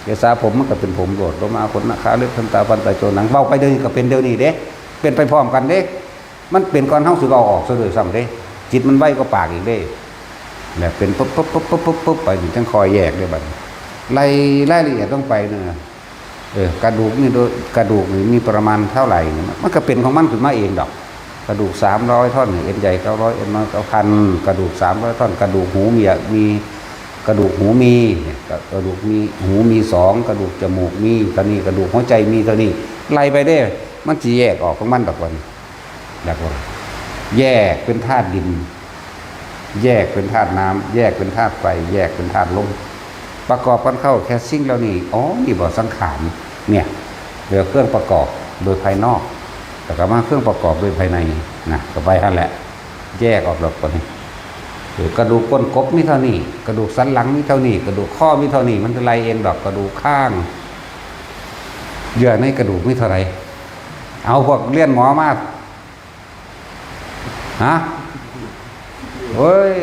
เกสา ผม มันก็เป็นผมโลด โลมา ขน หนัง คาง เล็บ ทันตา ฟัน ตะ โจ หนัง เว้าไปเดี๋ยวนี้ก็เป็นเดี๋ยวนี้เด้ เป็นไปพร้อมกันเด้ มันเป็นก่อนเฮาสิเว้าออกซะด้วยซ้ำเด้ จิตมันไวกว่าปากอีกเด้ แบบเป็นปุ๊บปุ๊บปุ๊บปุ๊บปุ๊บปุ๊บไป นี่จั่งค่อยแยกได้บัดนี้ ไล่รายละเอียดลงไปเนี่ย เออ กระดูกนี่โดย กระดูกนี่มีประมาณเท่าไหร่เนี่ย มันก็เป็นของมันขึ้นมาเองดอก กระดูกสามร้อยท่อนนี่ เอ็นใหญ่เก้าร้อย เอ็นน้อยเก้าพัน กระดูกสามร้อยท่อน กระดูกหูมี มี กระดูกหูมี กระ กระดูกมี หูมีสอง กระดูกจมูกมีเท่านี้ กระดูกหัวใจมีเท่านี้ ไล่ไปเด้ มันสิแยกออกของมันดอกบัดนี้ อยากว่า แยกเป็นธาตุดิน แยกเป็นธาตุน้ำ แยกเป็นธาตุไฟ แยกเป็นธาตุลม ประกอบกันเข้าแค่สิ่งเหล่านี้ อ๋อ นี่บ่สังขาร เนี่ย เหลือเครื่องประกอบโดยภายนอก แล้วก็มาเครื่องประกอบโดยภายใน นะ ก็ไปหั่นแหละ แยกออกดอกบัดนี้ เออ กระดูกก้นกบมีเท่านี้ กระดูกสันหลังมีเท่านี้ กระดูกคอมีเท่านี้ มันสิไล่เองดอก กระดูกคาง เยื่อในกระดูกมีเท่าไหร่ เอาพวกเรียนหมอมา ฮะ เฮ้ย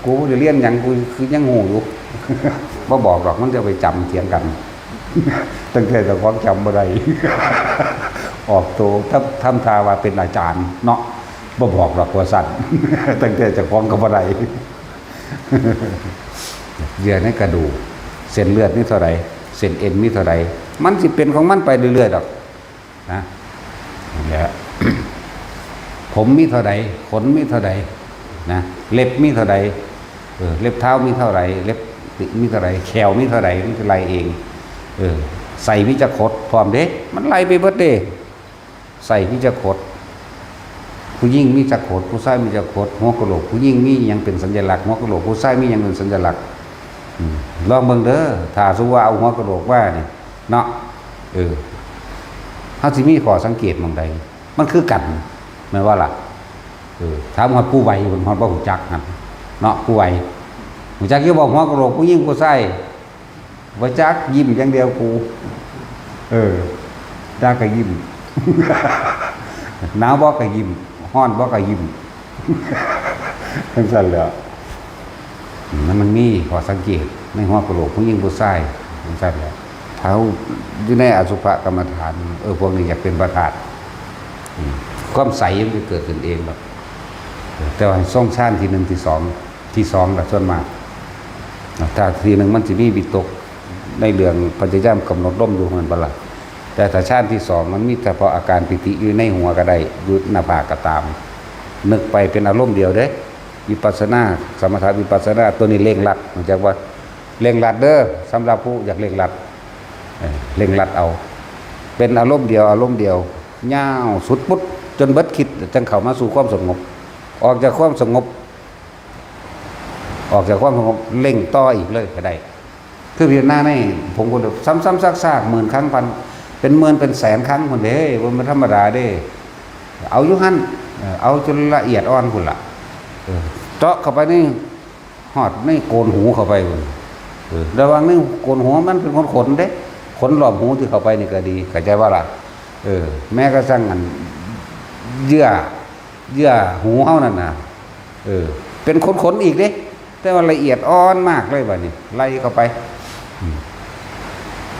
กูบ่ได้เรียนหยัง กูคือยังฮู้อยู่ บ่บอกดอก มันจะไปจำเถียงกัน ตั้งแต่เจ้าของจำบ่ได้ ออกโตทำ ทำท่าว่าเป็นอาจารย์เนาะ บ่บอกดอกว่าซั่น ตั้งแต่เจ้าของก็บ่ได้ เยื่อในกระดูก เส้นเลือดมีเท่าใด เส้นเอ็นมีเท่าใด มันสิเป็นของมันไปเรื่อยๆดอก นะ นี่แหละ ผมมีเท่าใด ขนมีเท่าใด นะ เล็บมีเท่าใด เออ เล็บเท้ามีเท่าใด เล็บมีเท่าใด แข้วมีเท่าใด มันสิไล่เอง เออ ไส้มีจักขด พร้อมเด้ มันไล่ไปเบิดเด้ ไส้มีจักขด ผู้หญิงมีจักขด ผู้ชายมีจักขด หัวกะโหลก ผู้หญิงมีหยังเป็นสัญลักษณ์ หัวกะโหลก ผู้ชายมีหยังเป็นสัญลักษณ์ อืม ลองเบิ่งเด้อ ถ้าสมมุติว่าเอาหัวกะโหลกมานี่ เนาะ เออ เฮาสิมีข้อสังเกตหม่องใด มันคือกัน แม่นบ่ล่ะ เออ ถามฮอดปู่ไหว เพิ่นฮอดบ่ฮู้จักหั่น เนาะ ปู่ไหว ฮู้จักอยู่บ่ หัวกะโหลก ผู้หญิงผู้ชาย บ่จัก ยิ้มอย่างเดียวกู เออ จักก็ยิ้ม หนาวบ่ก็ยิ้ม ฮ้อนบ่ก็ยิ้ม จั่งซั่นแหล้ว นั่นมันมีข้อสังเกตในหัวกะโหลกผู้หญิงผู้ชาย จั่งซั่นแหละ ถ้าอยู่ในอสุภกรรมฐาน เออ พวกนี้อยากเป็นพระธาตุ อืม ความใสมันจะเกิดขึ้นเองดอก แต่ว่าทรงฌานที่หนึ่งที่สอง ที่สองละส่วนมาก ถ้าที่หนึ่งมันสิมีวิตกในเรื่องพยายามกำหนดลมอยู่ แม่นบ่ล่ะ แต่ถ้าฌานที่สองมันมีเฉพาะอาการปีติอยู่ในหัวก็ได้ อยู่หน้าผากก็ตาม นึกไปเป็นอารมณ์เดียวเด้ วิปัสสนา สมถะวิปัสสนา ตัวนี้เร่งรัด รู้จักบ่ เร่งรัดเด้อ สำหรับผู้อยากเร่งรัด เออ เร่งรัดเอา เป็นอารมณ์เดียว อารมณ์เดียว ยาวสุดปุ๊บ จนเบิดคิด จั่งเข้ามาสู่ความสงบ ออกจากความสงบ ออกจากความสงบ เร่งต่ออีกเลยก็ได้ คือพิจารณาในผงกะโหลก ซ้ำๆซากๆ หมื่นครั้งพัน เป็นหมื่นเป็นแสนครั้งพุ้นเด้ บ่แม่นธรรมดาเด้ เอาอยู่หั่น เออ เอาจนละเอียดอ่อนพุ้นล่ะ เออ เจาะเข้าไปใน ฮอดในโกนหูเข้าไปพุ้น เออ ระหว่างในโกนหูมันเป็นขนๆเด้ ขนรอบหูที่เข้าไปนี่ก็ดี เข้าใจบ่ล่ะ เออ แม้กระทั่งอัน เยื่อ เยื่อหูเฮานั่นน่ะ เออ เป็นขนๆอีกเด้ แต่ว่าละเอียดอ่อนมากเลยบัดนี้ ไล่เข้าไป อืม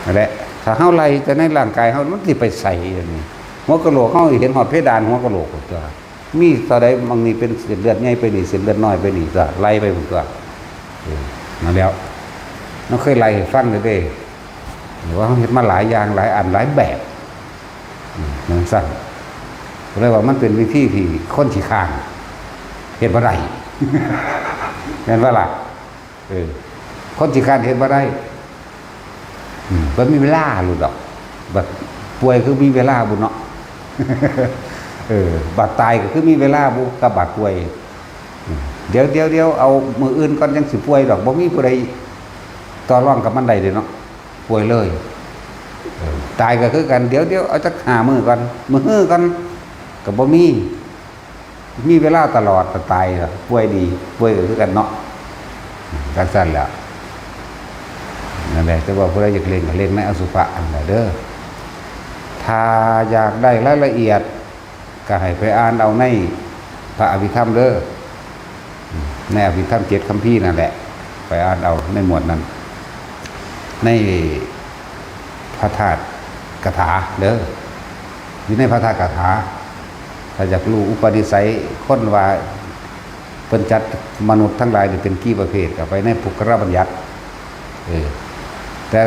นั่นแหละ ถ้าเฮาไล่แต่ในร่างกายเฮา มันสิไปใสอย่างนี้ หัวกะโหลกเฮาเห็นฮอดเพดานหัวกะโหลกพุ้นตั๊ว มีเท่าใด บางนี่เป็นเส้นเลือดใหญ่ไปนี่ เส้นเลือดน้อยไปนี่ตั๊ว ไล่ไปพุ้นตั๊ว เออ นั่นแหล้ว มันเคยไล่ให้ฟังแล้วเด้ ว่าเฮาเฮ็ดมาหลายอย่าง หลายอัน หลายแบบ อืม จั่งซั่น ก็เลยว่ามันเป็นวิธีที่คนขี้คร้านเฮ็ดบ่ได้ แม่นบ่ล่ะ เออ คนขี้คร้านเฮ็ดบ่ได้ อืม บ่มีเวลาโลดดอก บัดป่วยคือมีเวลาบุเนาะ เออ บัดตายก็คือมีเวลาบุกับบัดป่วย อืม เดี๋ยว เดี๋ยว เดี๋ยว เอามื้ออื่นก่อนจั่งสิป่วยดอก บ่มีผู้ใดต่อรองกับมันได้เด้เนาะ ป่วยเลย เออ ตายก็คือกัน เดี๋ยว เดี๋ยว เอาจักห้ามื้อก่อน มื้อฮื้อก่อน ก็บ่มี มีเวลาตลอด ถ้าตายก็ป่วยดี ป่วยก็คือกันเนาะ จั่งซั่นแหละ นั่นแหละ แต่ว่าผู้ใดอยากเร่งก็เร่งในอสุภะนั่นแหละเด้อ ถ้าอยากได้รายละเอียด ก็ให้ไปอ่านเอาในพระอภิธรรมเด้อ ในอภิธรรมเจ็ดคัมภีร์นั่นแหละ ไปอ่านเอาในหมวดนั้น ในพระธาตุคาถาเด้อ อยู่ในพระธาตุคาถา ถ้าอยากรู้อุปนิสัยคนว่า เพิ่นจัดมนุษย์ทั้งหลายนี่เป็นกี่ประเภท ก็ไปในปุคคลบัญญัติ เออ แต่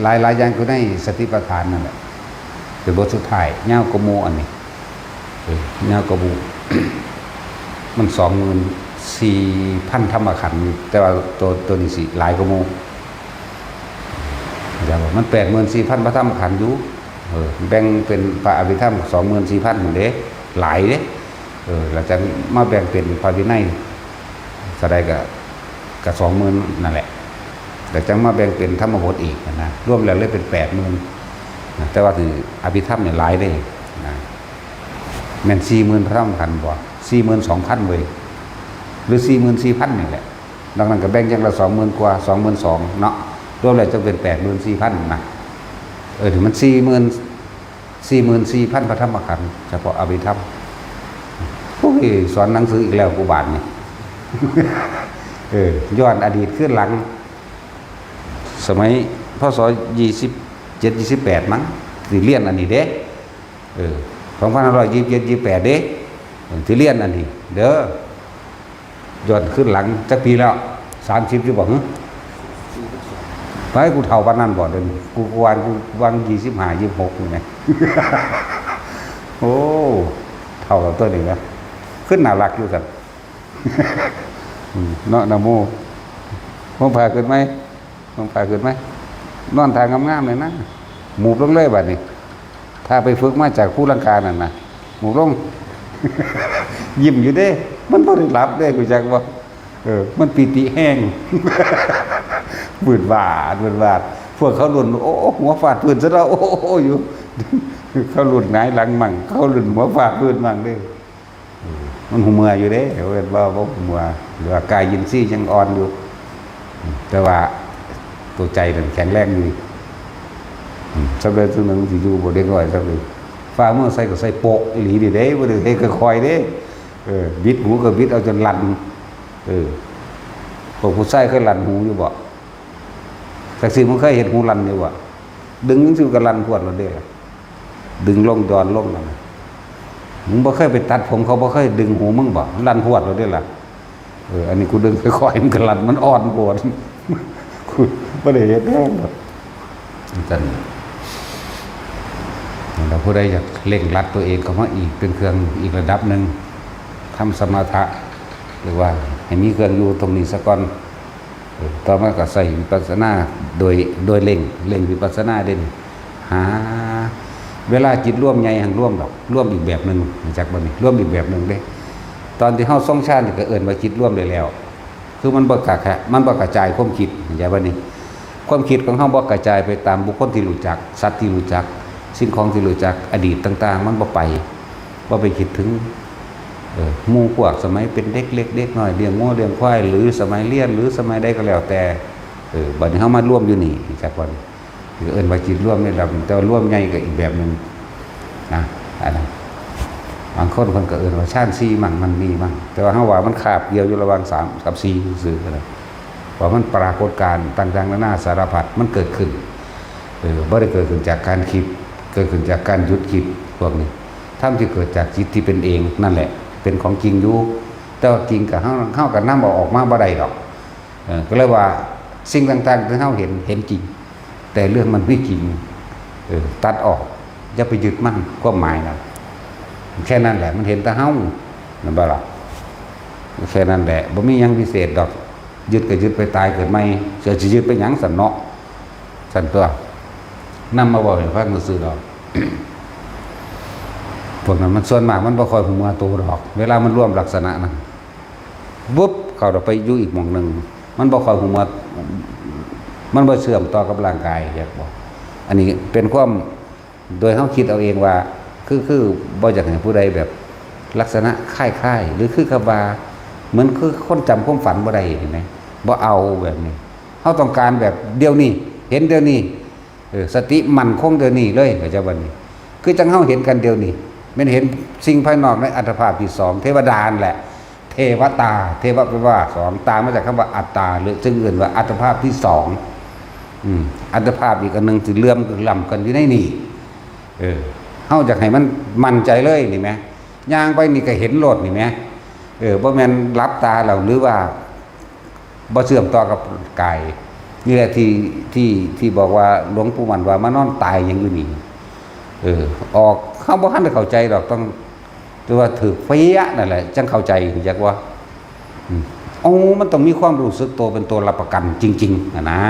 หลายๆอย่างอยู่ในสติปัฏฐานนั่นแหละ เป็นบทสุดท้าย ยาวกว่าหมู่อันนี้ เออ ยาวกว่าหมู่ มันสองหมื่นสี่พันธรรมขันธ์ แต่ว่าตัว ตัวนี้สิหลายกว่าหมู่ แต่ว่ามันแปดหมื่นสี่พันพระธรรมขันธ์อยู่ เออ แบ่งเป็นพระอภิธรรมสองหมื่นสี่พันพุ้นเด้ หลายเด้ เออ แล้วจั่งมาแบ่งเป็นพระวินัย เท่าใดก็ ก็สองหมื่นนั่นแหละ แล้วจั่งมาแบ่งเป็นธรรมบทอีกนะ รวมแล้วเลยเป็นแปดหมื่นนะ แต่ว่าคืออภิธรรมเนี่ยหลายเด้นะ แม่นสี่หมื่นพระธรรมขันธ์บ่ สี่หมื่นสองพันเว้ย หรือสี่หมื่นสี่พันนี่แหละ ดังนั้นก็แบ่งอย่างละสองหมื่นกว่า สองหมื่นสองเนาะ รวมแล้วจั่งเป็นแปดหมื่นสี่พันนะ เออ นี่มันสี่หมื่น สี่หมื่นสี่พันพระธรรมขันธ์ เฉพาะอภิธรรม โอ้ย สอนหนังสืออีกแล้วกูบาดนี่ เออ ย้อนอดีตคืนหลัง สมัย พ.ศ. ยี่สิบเจ็ด ยี่สิบแปด มั้ง สิเรียนอันนี้เด้ เออ สองพันห้าร้อยยี่สิบเจ็ด ยี่สิบแปด เด้ เออ สิเรียนอันนี้ เด้อ ย้อนคืนหลังจักปีแล้ว สามสิบ อยู่บ่หึ ไป กูเฒ่าปานนั้นบ่ เดี๋ยวนี้ กู กูวาง กูวาง ยี่สิบห้า ยี่สิบหก นี่ไง โอ้ เฒ่าแล้วตัวนี้นะ ขึ้นน่ารักอยู่ซั่น อืม เนาะ นะโม ผมพาขึ้นไหม ผมพาขึ้นไหม นอนท่างามๆเลยนะ หมูบลงเลยบัดนี้ ถ้าไปฝึกมาจากภูลังกานั่นนะ หมูบลง ยิ้มอยู่เด้ มันบ่ได้หลับเด้ รู้จักบ่ เออ มันปีติแฮง วืดวาด วืดวาด พวกเขารุ่น โอ้ หัวฟาดพื้นซะแล้ว โอ้ อยู่ เขารุ่นหงายหลังมั่ง เขารุ่นหัวฟาดพื้นมั่งเด้ เออ มันหูเมื่ออยู่เด้ เว้นว่าบ่หูเมื่อ หรือว่ากายอินทรีย์ยังอ่อนอยู่ อืม แต่ว่าตัวใจนั่นแข็งแรงอยู่ อืม สำเร็จตัวหนึ่งสิอยู่บ่เด็กน้อยสำเร็จ ฟ้าเมืองใส่ก็ใส่โปะอีหลีนี่เด้ บ่ได้เฮ็ดค่อยๆเด้ เออ บิดหูก็บิดเอาจนลั่น เออ พวกผู้ชายเคยลั่นหูอยู่บ่ จักสิมันเคยเห็นหูลั่นอยู่บ่ ดึงจังซี่ก็ลั่นพรวดแล้วเด้ล่ะ ดึงลงย้อนลงนั่นน่ะ มึงบ่เคยไปตัดผม เขาบ่เคยดึงหูมึงบ่ มันลั่นพรวดแล้วเด้ล่ะ เออ อันนี้กูดึงค่อยๆ มันก็ลั่น มันอ่อนโพด กูบ่ได้เฮ็ดแฮงดอก จั่งซั่น แล้วผู้ใดอยากเร่งรัดตัวเองเข้ามาอีก เป็นเครื่องอีกระดับหนึ่ง ทำสมถะ หรือว่าให้มีเครื่องอยู่ตรงนี้ซะก่อน เออ ต่อมาก็ใส่วิปัสสนาโดย โดยเร่ง เร่งวิปัสสนาเด่น หา เวลาจิตรวมใหญ่หั้นรวมดอก รวมอีกแบบหนึ่ง รู้จักบ่นี่ รวมอีกแบบหนึ่งเด้ ตอนที่เฮาทรงฌานนี่ก็เอิ้นว่าจิตรวมได้แล้ว คือมันบ่กระ มันบ่กระจายความคิด เข้าใจบ่นี่ ความคิดของเฮาบ่กระจายไปตามบุคคลที่รู้จัก สัตว์ที่รู้จัก สิ่งของที่รู้จัก อดีตต่างๆ มันบ่ไป บ่ไปคิดถึง เออ หมู่พวกสมัยเป็นเด็กเล็กเด็กน้อย เลี้ยงงัวเลี้ยงควาย หรือสมัยเรียน หรือสมัยใดก็แล้วแต่ เออ บัดนี้เฮามารวมอยู่นี่ จักวัน เอิ้นว่าจิตรวมนี่แหละ แต่ว่ารวมใหญ่ก็อีกแบบหนึ่งนะ อันนั้น บางคนเพิ่นก็เอิ้นว่าฌานสี่มั่ง มันมีมั่ง แต่ว่าเฮาว่ามันคาบเกี่ยวอยู่ระหว่างสามกับสี่ซื่อๆนะ ว่ามันปรากฏการณ์ต่างๆนานาสารพัดมันเกิดขึ้น เออ บ่ได้เกิดขึ้นจากการคิด เกิดขึ้นจากการหยุดคิดพวกนี้ ธรรมที่เกิดจากจิตที่เป็นเองนั่นแหละ เป็นของจริงอยู่ แต่ว่าจริงกับเฮา เฮาก็นำเอาออกมาบ่ได้ดอก เออ ก็เลยว่าสิ่งต่างๆที่เฮาเห็น เห็นจริง แต่เรื่องมันไม่จริง เออ ตัดออก อย่าไปยึดมั่น ความหมายนะ แค่นั้นแหละ มันเห็นแต่เฮา นั่นบ่ล่ะ แค่นั้นแหละ บ่มีหยังพิเศษดอก ยึดก็ยึดไปตายเกิดใหม่ เสียสิยึดไปหยังซั่นเนาะ ซั่นตัวนำมาเว้าให้ฟังซื่อๆดอก พวกนั้นมันส่วนมากมันบ่ค่อยฮู้เมื่อโตดอก เวลามันรวมลักษณะนั้น วุบ เข้าไปอยู่อีกหม่องหนึ่ง มันบ่ค่อยฮู้เมื่อ มันบ่เชื่อมต่อกับร่างกาย อยากบอก อันนี้เป็นความ โดยเฮาคิดเอาเองว่า คือ คือบ่อยากให้ผู้ใดแบบลักษณะคล้ายๆ หรือคือกับว่า เหมือนคือคนจำความฝันบ่ได้ เห็นไหม บ่เอาแบบนี้ เฮาต้องการแบบเดี๋ยวนี้ เห็นเดี๋ยวนี้ เออ สติมั่นคงเดี๋ยวนี้เลย เข้าใจบ่นี่ คือจั่งเฮาเห็นกันเดี๋ยวนี้ แม่นเห็นสิ่งภายนอกในอัตภาพที่สอง เทวดานั่นแหละ เทวตา เทวะแปลว่าสอง ตามาจากคำว่าอัตตา หรือซึ่งอื่นว่าอัตภาพที่สอง อืม อัตภาพอีกอันหนึ่งที่เหลื่อมล้ำกันอยู่ในนี่ เออ เฮาอยากให้มันมั่นใจเลยนี่แหม ย่างไปนี่ก็เห็นโลดนี่แหม เออ บ่แม่นหลับตาแล้ว หรือว่าบ่เชื่อมต่อกับกาย นี่แหละที่ ที่ ที่บอกว่าหลวงปู่มั่นว่ามานอนตายหยังอยู่นี่ เออ ออก เฮาบ่ทันได้เข้าใจดอก ต้อง แต่ว่าถืกเป๊ะนั่นแหละ จั่งเข้าใจ รู้จักบ่ อืม โอ้ มันต้องมีความรู้สึกตัวเป็นตัวรับประกันจริงๆ อะนะ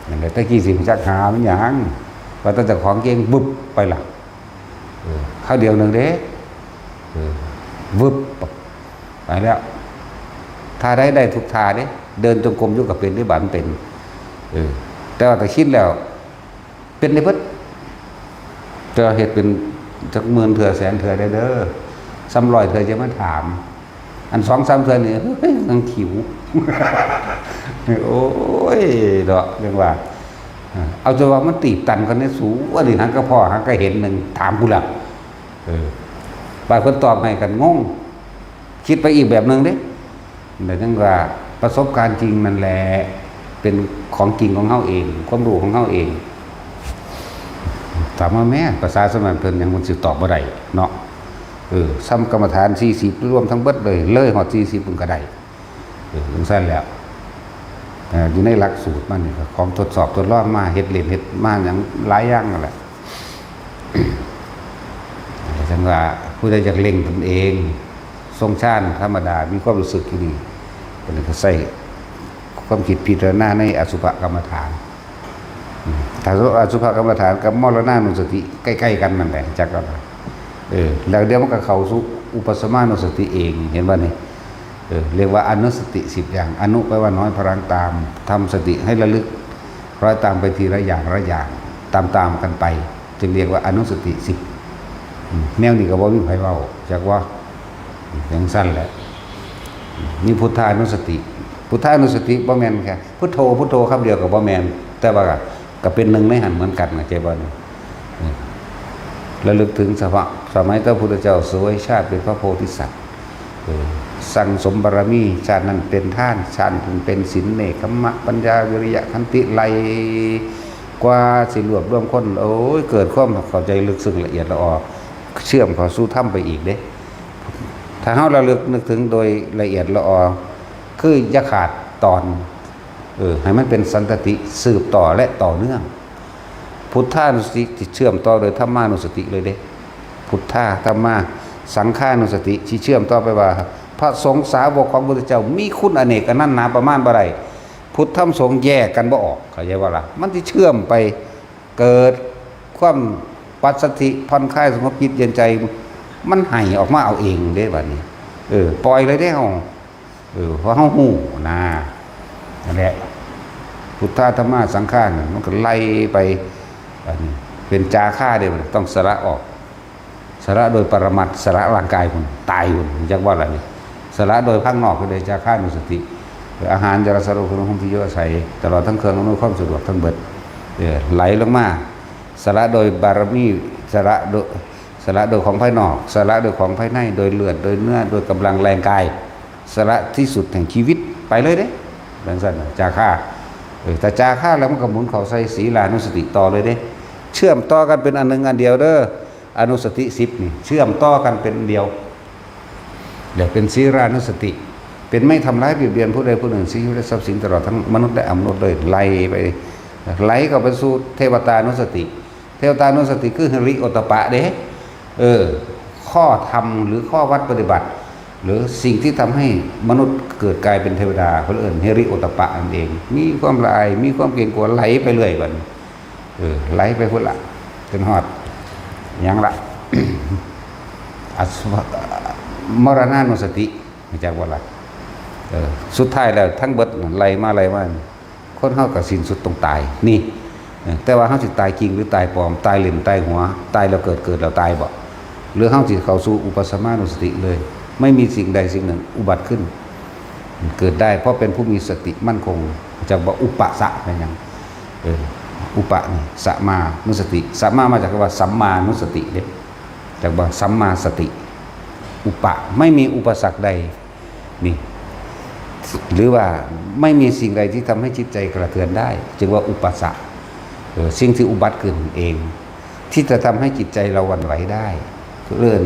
นั่นแหละ แต่กี้สิจักหามันหยัง ว่าแต่เจ้าของเก่ง บึบ ไปละ เออ คราวเดียวหนึ่งเด้ เออ วึบ ไปแล้ว ท่าใดได้ทุกท่าเด้ เดินจงกรมอยู่ก็เป็น ได้บาดมันเป็น เออ แต่ว่าถ้าคิดแล้ว เป็นได้เบิด แต่ว่าเฮ็ดเป็นจักหมื่นเทื่อแสนเทื่อได้เด้อ ซ้ำร้อยเทื่อจะมาถาม อันสองสามเทื่อนี่ เฮ้ย นังขิว โอ้ย เนาะ จั่งว่า เออ เอาจนว่ามันตีบตันกันในสู อันนี้หางกะพ้อหางกะเห็นหนึ่ง ถามกูแล้ว เออ บาดเพิ่นตอบให้กันงง คิดไปอีกแบบหนึ่งเด้ แต่จั่งว่าประสบการณ์จริงนั่นแหละ เป็นของจริงของเฮาเอง ความรู้ของเฮาเอง ถามว่าแม่ ภาษาสมัยเพิ่นยังมันสิตอบบ่ได้เนาะ เออ ซ้ำกรรมฐานสี่สิบ รวมทั้งเบิดเลย เลยฮอดสี่สิบมันก็ได้ เออ จั่งซั่นแหละ เอ่อ อยู่ในหลักสูตรมันนี่ก็ของทดสอบทดลองมา เฮ็ดเล่นเฮ็ดมาหยังหลายอย่างนั่นแหละ จั่งว่าผู้ใดอยากเล่งตนเอง ทรงฌานธรรมดา มีความรู้สึกอยู่นี่ เพิ่นก็ใช้ความคิดพิจารณาในอสุภกรรมฐาน อืม ถ้าอสุภกรรมฐานกับมรณานุสติใกล้ๆกันนั่นแหละ จักก็ เออ แล้วเดี๋ยวมันก็เข้าสู่อุปสมานุสติเอง เห็นบ่นี่ เออ เรียกว่าอนุสติสิบอย่าง อนุแปลว่าน้อย พลังตาม ทำสติให้ระลึก คล้อยตามไปทีละอย่างละอย่าง ตามๆกันไป จึงเรียกว่าอนุสติสิบ อืม แนวนี้ก็บ่มีไผเว้า จักว่า จั่งซั่นแหละ มีพุทธานุสติ พุทธานุสติบ่แม่นแค่พุทโธ พุทโธคำเดียวก็บ่แม่น แต่ว่าก็เป็นหนึ่งในหั้นเหมือนกัน เข้าใจบ่นี่ เออ ระลึกถึงสภาพ สมัยพระพุทธเจ้าเสวยชาติเป็นพระโพธิสัตว์ เออ สั่งสมบารมี ชาตินั้นเป็นทาน ชาตินั้นเป็นศีล เนกขัมมะ ปัญญา วิริยะ ขันติ ไล่กว่าสิรวบรวมคน โอ้ย เกิดความเข้าใจลึกซึ้งละเอียดละออ เชื่อมเข้าสู่ธรรมไปอีกเด้ ถ้าเฮาระลึกนึกถึงโดยละเอียดละออ คืออย่าขาดตอน เออ ให้มันเป็นสันตติ สืบต่อและต่อเนื่อง พุทธานุสติที่เชื่อมต่อโดยธรรมานุสติเลยเด้ พุทธา ธรรมา สังฆานุสติที่เชื่อมต่อไปว่า พระสงฆ์สาวกของพุทธเจ้ามีคุณอเนกอนันต์หาประมาณบ่ได้ พุทธธรรมสงฆ์แยกกันบ่ออก เข้าใจบ่ล่ะ มันสิเชื่อมไป เกิดความปัสสัทธิ ผ่อนคลาย สงบจิตเย็นใจ มันไหลออกมาเอาเองเด้บัดนี้ เออ ปล่อยเลยเด้เฮา เออ เพราะเฮาฮู้นะ นั่นแหละ พุทธา ธรรมา สังฆา น่ะ มันก็ไล่ไป อันนี้เป็นจาค่าเด้บัดนี้ ต้องสละออก สละโดยปรมัตถ์ สละร่างกายพุ้น ตายพุ้น จักว่าล่ะนี่ สละโดยภายนอกคือได้จาคานุสติ อาหาร ยารักษาโรค เครื่องนุ่งห่มที่อยู่อาศัย ตลอดทั้งเครื่องอำนวยความสะดวกทั้งเบิด เออ ไหลลงมา สละโดยบารมี สละโดย สละโดยของภายนอก สละโดยของภายใน โดยเลือด โดยเนื้อ โดยกำลังแรงกาย สละที่สุดแห่งชีวิต ไปเลยเด้ จั่งซั่นน่ะ จาคา เออ ถ้าจาคาแล้วมันก็หมุนเข้าใส่ศีลานุสติต่อเลยเด้ เชื่อมต่อกันเป็นอันหนึ่งอันเดียวเด้อ อนุสติสิบนี่ เชื่อมต่อกันเป็นอันเดียว เรียกเป็นศีลานุสติ เป็นไม่ทำร้ายเบียดเบียนผู้ใดผู้หนึ่ง ชีวิตและทรัพย์สินตลอดทั้งมนุษย์และอมนุษย์เลย ไล่ไป ไหลเข้าไปสู่เทวตานุสติ เทวตานุสติคือฮิริโอตตัปปะเด้ เออ ข้อธรรมหรือข้อวัดปฏิบัติ หรือสิ่งที่ทำให้มนุษย์เกิดกลายเป็นเทวดา เพิ่นเอิ้นฮิริโอตตัปปะนั่นเอง มีความละอาย มีความเกรงกลัว ไหลไปเรื่อยบัดนี้ เออ ไหลไปพุ้นละ จนฮอด หยังละ อสุภะ มรณานุสติ รู้จักบ่ล่ะ เออ สุดท้ายแล้วทั้งเบิดนั่นไล่มาไล่มา คนเฮาก็สิ้นสุดต้องตาย นี่ เออ แต่ว่าเฮาสิตายจริงหรือตายปลอม ตายเล่นตายหัว ตายแล้วเกิด เกิดแล้วตายบ่ หรือเฮาสิเข้าสู่อุปสมานุสติเลย ไม่มีสิ่งใดสิ่งหนึ่งอุบัติขึ้น เกิดได้ เพราะเป็นผู้มีสติมั่นคง จักว่าอุปะสะเป็นหยัง เออ อุปะนี่ สมานุสติ สมามาจากคำว่าสัมมานุสติเด้ จักว่าสัมมาสติ อุปะ ไม่มีอุปสรรคใด นี่ หรือว่าไม่มีสิ่งใดที่ทำให้จิตใจกระเทือนได้ จึงว่าอุปะสะ เออ สิ่งที่อุบัติขึ้นเอง ที่จะทำให้จิตใจเราหวั่นไหวได้ เอิ้น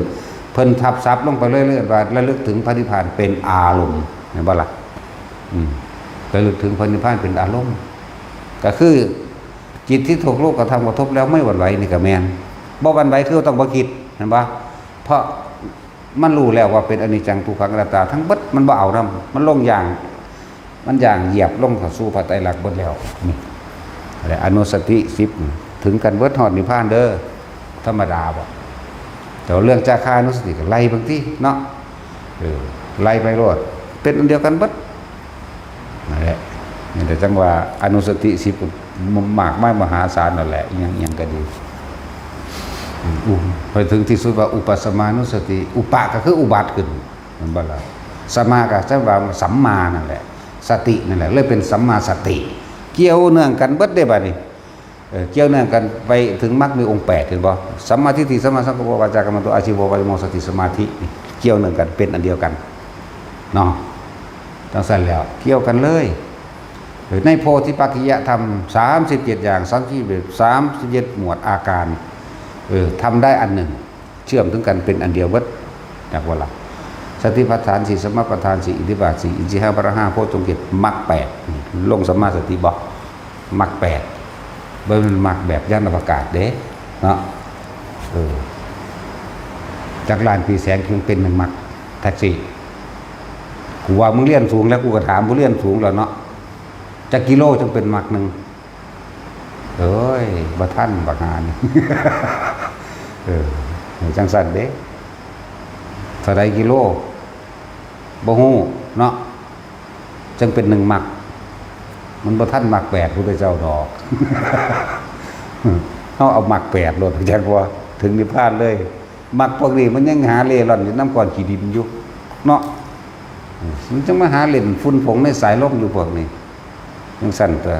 เพิ่นทับศัพท์ลงไปเรื่อยๆ ว่าระลึกถึงพระนิพพานเป็นอารมณ์ เห็นบ่ล่ะ อืม ระลึกถึงพระนิพพานเป็นอารมณ์ ก็คือ จิตที่ถูกรูปกระทำกระทบแล้วไม่หวั่นไหวนี่ก็แม่น บ่หวั่นไหวคือต้องบ่คิด เห็นบ่ เพราะมันรู้แล้วว่าเป็นอนิจจังทุกขังอนัตตา ทั้งเบิด มันบ่เอานำ มันลงอย่าง มันอย่างเหยียบลงเข้าสู่พระไตรลักษณ์เบิดแล้ว นี่แหละ อนุสติสิบ ถึงกันเบิดฮอดนิพพานเด้อ ธรรมดาบ่ แต่ว่าเรื่องจาคานุสติก็ไล่บางทีเนาะ เออ ไล่ไปโลด เป็นอันเดียวกันเบิด นั่นแหละ นี่แต่จั่งว่าอนุสติสิบ มากมายมหาศาลนั่นแหละ อิหยังอิหยังก็ดี อืม ไปถึงที่สุดว่าอุปสมานุสติ อุปะก็คืออุบัติขึ้น แม่นบ่ล่ะ สมาก็จั่งว่าสัมมานั่นแหละ สตินั่นแหละ เลยเป็นสัมมาสติ เกี่ยวเนื่องกันเบิดเด้บัดนี้ เออ เกี่ยวเนื่องกันไปถึงมรรคมีองค์แปด เห็นบ่ สัมมาทิฏฐิ สัมมาสังกัปปะ วาจากัมมันโต อาชีวะ วายโม สติ สมาธิ นี่เกี่ยวเนื่องกัน เป็นอันเดียวกัน เนาะ จังซั่นแล้ว เกี่ยวกันเลย เออ ในโพธิปักขิยธรรม สามสิบเจ็ด อย่าง สามสิบเอ็ด สามสิบเจ็ด หมวดอาการ เออ ทำได้อันหนึ่ง เชื่อมถึงกันเป็นอันเดียวเบิด จักว่าล่ะ สติปัฏฐานสี่ สมปัฏฐานสี่ อิทธิบาทสี่ อินทรีย์ห้า พละห้า โพชฌงค์เจ็ด มรรคแปด ลงสัมมาสติบ่ มรรคแปด บ่แม่นมรรคแบบยานอวกาศเด้ เนาะ เออ จักล้านปีแสงจึงเป็นหนึ่งมรรค แท็กซี่ กูว่ามึงเรียนสูงแล้ว กูก็ถามผู้เรียนสูงแล้วเนาะ จักกิโลจึงเป็นมรรคหนึ่ง เอ้ย บ่ทันบักหานี่ เออ จังซั่นเด้ เท่าใดกิโล บ่ฮู้เนาะ จังเป็นหนึ่งมรรค มันบ่ทันมรรคแปดพุทธเจ้าดอก เฮาเอามรรคแปดโลด จักว่าถึงนิพพานเลย มรรคพวกนี้มันยังหาเร่ร่อนอยู่นำก้อนขี้ดินอยู่ เนาะ มันจังมาหาเล่นฝุ่นผงในสายลมอยู่พวกนี้ จังซั่นตั๊ว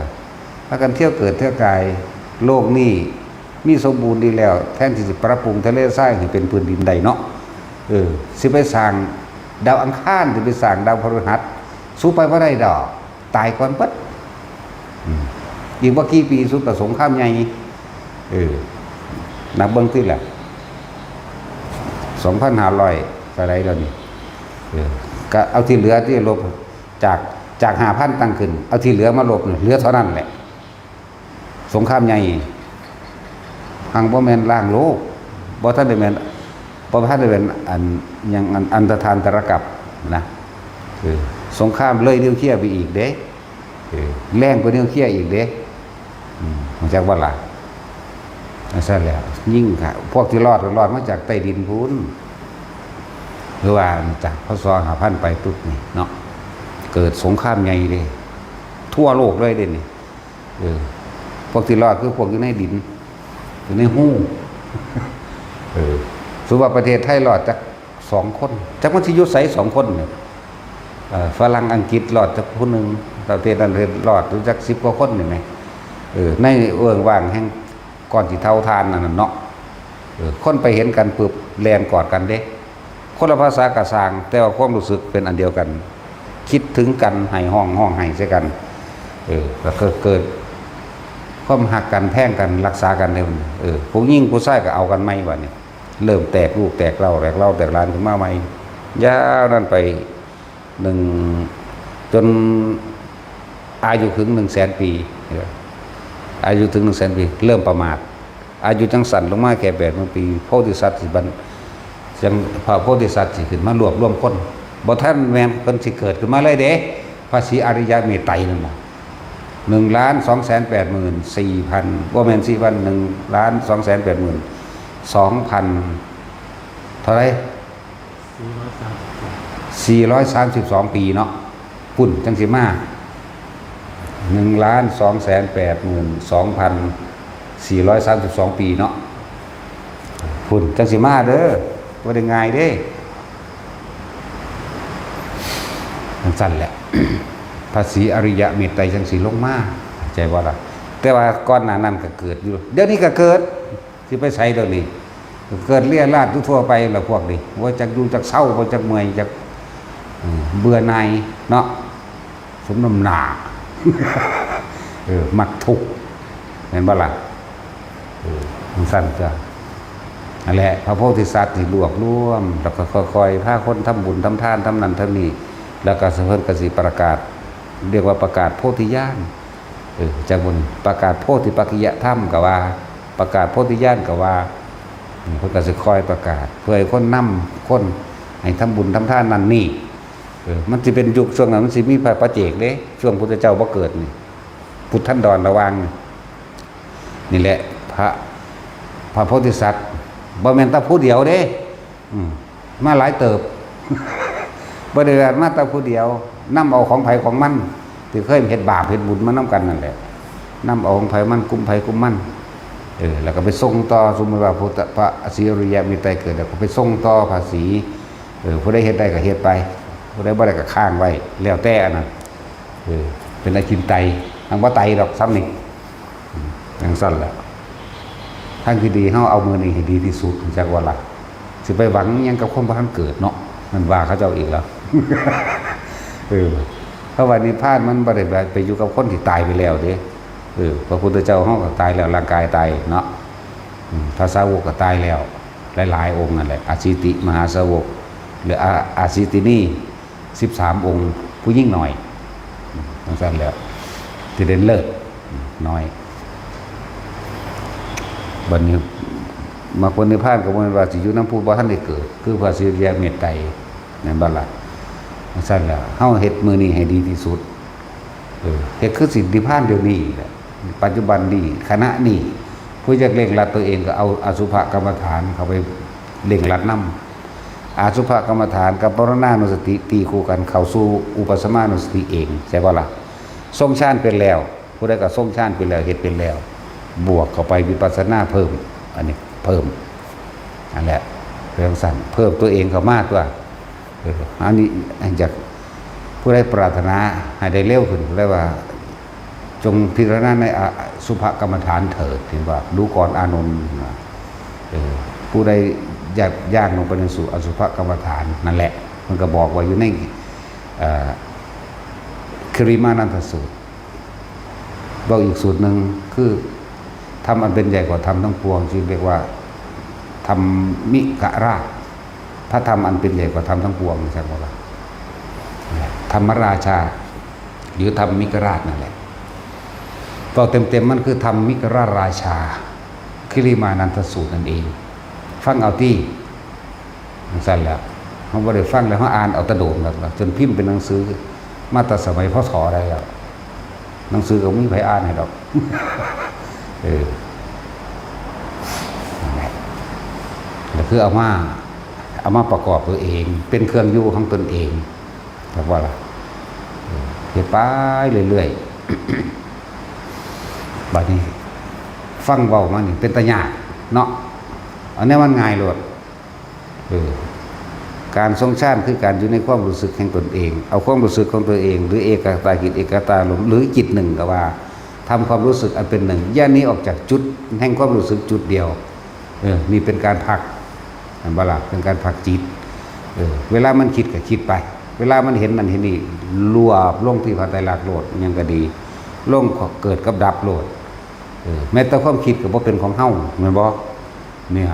พากันเที่ยวเกิดเที่ยวกาย โลกนี้มีสมบูรณ์ดีแล้ว แทนที่สิปรับปรุงทะเลทรายให้เป็นพื้นดินได้เนาะ เออ สิไปสร้างดาวอังคาร สิไปสร้างดาวพฤหัส สูไปบ่ได้ดอก ตายก่อนเบิด อืม อีกบ่กี่ปีสุดก็สงครามใหญ่ เออ นับเบิ่งติล่ะ สองพันห้าร้อยเท่าใดแล้วนี่ เออ ก็เอาที่เหลือที่ลบ จาก จากห้าพันตั้งขึ้น เอาที่เหลือมาลบนี่ เหลือเท่านั้นแหละ สงครามใหญ่ หังบ่แม่นล้างโลก บ่ทันได้แม่น บ่ทันได้แม่นอัน หยัง อัน อันตรธานตรกัปนะ เออ สงครามเลยนิวเคลียร์ไปอีกเด้ เออ แรงกว่านิวเคลียร์อีกเด้ อืม รู้จักบ่ล่ะ จังซั่นแหละ ยิ่งค่ะ พวกที่รอดก็รอดมาจากใต้ดินพู้น หรือว่าจาก พ.ศ. ห้าพันไปปุ๊บนี่เนาะ เกิดสงครามใหญ่เด้ ทั่วโลกเลยเด้นี่ เออ พวกที่รอดคือพวกอยู่ในดิน อยู่ในฮู เออ สมมุติว่าประเทศไทยรอดจักสองคน จักมันสิอยู่ไสสองคนเนี่ย เอ่อ ฝรั่งอังกฤษรอดจักผู้หนึ่ง ประเทศนั้นรอดอยู่จักสิบกว่าคนนี่แหม เออ ในเอื้องว่างแห่งก้อนขี้เถ้าถ่านนั่นน่ะเนาะ เออ คนไปเห็นกันปุ๊บ แล่นกอดกันเด้ คนละภาษากะซ่าง แต่ว่าความรู้สึกเป็นอันเดียวกัน คิดถึงกัน ไห้ฮ้อง ฮ้องไห้ใส่กัน เออ ก็เกิด เกิดความฮักกัน แพงกัน รักษากันเด้ เออ ผู้หญิงผู้ชายก็เอากันใหม่บัดนี้ เริ่มแตกลูกแตกเหล้า แตกเหล้าแตกหลานขึ้นมาใหม่ ยาวนั้นไป หนึ่ง จนอายุถึงหนึ่งแสนปี อายุถึงหนึ่งแสนปี เริ่มประมาท อายุจังสั้นลงมาแค่แปดหมื่นปี โพธิสัตว์สิบัน จัง พระโพธิสัตว์สิขึ้นมารวบรวมคน บ่ทันแม่นเพิ่นสิเกิดขึ้นมาเลยเด้ พระศรีอริยะเมตไตรนั่นน่ะ หนึ่งล้านสองแสนแปดหมื่นสี่พัน บ่แม่นสี่พัน หนึ่งล้านสองแสนแปดหมื่นสองพัน เท่าไหร่ สี่ร้อยสามสิบสอง ปีเนาะ พุ้นจังสิมา หนึ่งล้านสองแสนแปดหมื่นสองพันสี่ร้อยสามสิบสอง ปีเนาะ พุ้นจังสิมาเด้อ บ่ได้ง่ายเด้ จังซั่นแหละ พระศรีอริยะเมตไตรจังสิลงมา เข้าใจบ่ล่ะ แต่ว่าก่อนหน้านั้นก็เกิดอยู่ เดี๋ยวนี้ก็เกิด สิไปไสเดี๋ยวนี้ เกิดเรี่ยราษอยู่ทั่วไปล่ะพวกนี้ บ่จักอยู่จักเซา บ่จักเมื่อยจัก เออ เบื่อหน่ายเนาะ สมน้ำหน้า เออ มักทุกข์ แม่นบ่ล่ะ เออ จังซั่นตั๊ว นั่นแหละ พระโพธิสัตว์นี่รวบรวม แล้วก็ค่อยๆ พาคนทำบุญทำทาน ทำนั่นทำนี่ แล้วก็เพิ่นก็สิประกาศ เรียกว่าประกาศโพธิญาณ เออ จากบนประกาศโพธิปักขิยธรรมก็ว่า ประกาศโพธิญาณก็ว่า อืม เพิ่นก็สิคอยประกาศ เพื่อให้คนนำคนให้ทำบุญทำทานนั่นนี่ เออ มันสิเป็นยุคช่วงนั้น มันสิมีพระปัจเจกเด้ ช่วงพุทธเจ้าบ่เกิดนี่ พุทธันดรระหว่างนี่ นี่แหละ พระ พระโพธิสัตว์ บ่แม่นแต่ผู้เดียวเด้ อืม มาหลายเติบ บ่ได้มาแต่ผู้เดียว นำเอาของไผของมัน ที่เคยเฮ็ดบาปเฮ็ดบุญมานำกันนั่นแหละ นำเอาของไผมัน กลุ่มไผกลุ่มมัน เออ แล้วก็ไปส่งต่อ สมมุติว่าพุทธ พระศรีอริยะเมตไตรเกิดแล้วก็ไปส่งต่อพระศรี เออ ผู้ใดเฮ็ดได้ก็เฮ็ดไป ผู้ใดบ่ได้ก็ค้างไว้ แล้วแต่อันนั้น เออ เป็นอจินไตย มันบ่ไตยดอกซ้ำนี่ อืม จั่งซั้นแหละ ทางที่ดีเฮาเอามื้อนี้ให้ดีที่สุด จักว่าล่ะ สิไปหวังหยังกับคนบ่ทันเกิดเนาะ มันว่าเขาเจ้าอีกแล้ว เออ เพราะว่านิพพานมันบ่ได้ไปอยู่กับคนที่ตายไปแล้วเด้ เออ พระพุทธเจ้าเฮาก็ตายแล้ว ร่างกายตายเนาะ อืม พระสาวกก็ตายแล้ว หลายๆองค์นั่นแหละ อาสิติมหาสาวก หรืออา อาสิตินี สิบสามองค์ ผู้หญิงน้อย อืม จั่งซั้นแหละ ที่เด่นเลิศ อืม น้อย บัดนี้ มรรคผลนิพพานก็บ่แม่นว่าสิอยู่นำผู้บ่ทันได้เกิด คือพระสิริยะเมตไตร แม่นบ่ล่ะ จั่งซั้นแหละ เฮาเฮ็ดมื้อนี้ให้ดีที่สุด เออ เฮ็ดคือสินิพพานเดี๋ยวนี้แหละ ปัจจุบันนี้ ขณะนี้ ผู้อยากเร่งรัดตัวเองก็เอาอสุภกรรมฐานเข้าไปเร่งรัดนำ อสุภกรรมฐานกับมรณานุสติตีคู่กันเข้าสู่อุปสมานุสติเอง ใช่บ่ล่ะ ทรงฌานเป็นแล้ว ผู้ใดก็ทรงฌานเป็นแล้ว เฮ็ดเป็นแล้ว บวกเข้าไปวิปัสสนาเพิ่ม อันนี้เพิ่ม นั่นแหละ เรื่องสั้น เพิ่มตัวเองเข้ามาตัว เออ อันนี้อยาก ผู้ใดปรารถนาให้ได้เร็วขึ้น เรียกว่า จงพิจารณาในอสุภกรรมฐานเถิด เห็นบ่ ดูก่อนอานนท์ เออ ผู้ใดอยากย่างลงไปในสู่อสุภกรรมฐาน นั่นแหละ มันก็บอกไว้อยู่ใน เอ่อ คิริมานันทสูตร เว้าอีกสูตรหนึ่ง คือ ธรรมอันเป็นใหญ่กว่าธรรมทั้งปวง ที่เรียกว่า ธรรมิกราช พระธรรมอันเป็นใหญ่กว่าธรรมทั้งปวง ใช่ไหมล่ะ ธรรมราชา หรือธรรมิกราชนั่นแหละ เว้าเต็มๆ มันคือธรรมิกราชราชา คิริมานันทสูตรนั่นเอง ฟังเอาตี้ จั่งซั้นแหละ เฮาบ่ได้ฟังแล้ว เฮาอ่านเอาแต่โดนแล้ว จนพิมพ์เป็นหนังสือ มาแต่สมัย พ.ศ. ใดแล้ว หนังสือก็บ่มีไผอ่านให้ดอก เออ นั่นแหละ ก็คือเอามา เอามาประกอบตัวเอง เป็นเครื่องอยู่ของตนเอง จักว่าล่ะ เออ เฮ็ดไปเรื่อยๆ บัดนี้ ฟังเว้ามานี่เป็นตาย้านเนาะ อันนี้มันง่ายโลด เออ การทรงฌานคือการอยู่ในความรู้สึกแห่งตนเอง เอาความรู้สึกของตัวเอง หรือเอกคตาจิต เอกคตารมณ์ หรือจิตหนึ่งก็ว่า ทำความรู้สึกอันเป็นหนึ่ง อย่าหนีออกจากจุดแห่งความรู้สึกจุดเดียว เออ นี่เป็นการพัก เห็นบ่ล่ะ เป็นการพักจิต เออ เวลามันคิดก็คิดไป เวลามันเห็นนั่นเห็นนี่ รวบลงที่พระไตรลักษณ์โลด หยังก็ดี ลงเกิดกับดับโลด เออ แม้แต่ความคิดก็บ่เป็นของเฮา แม่นบ่ เนี่ย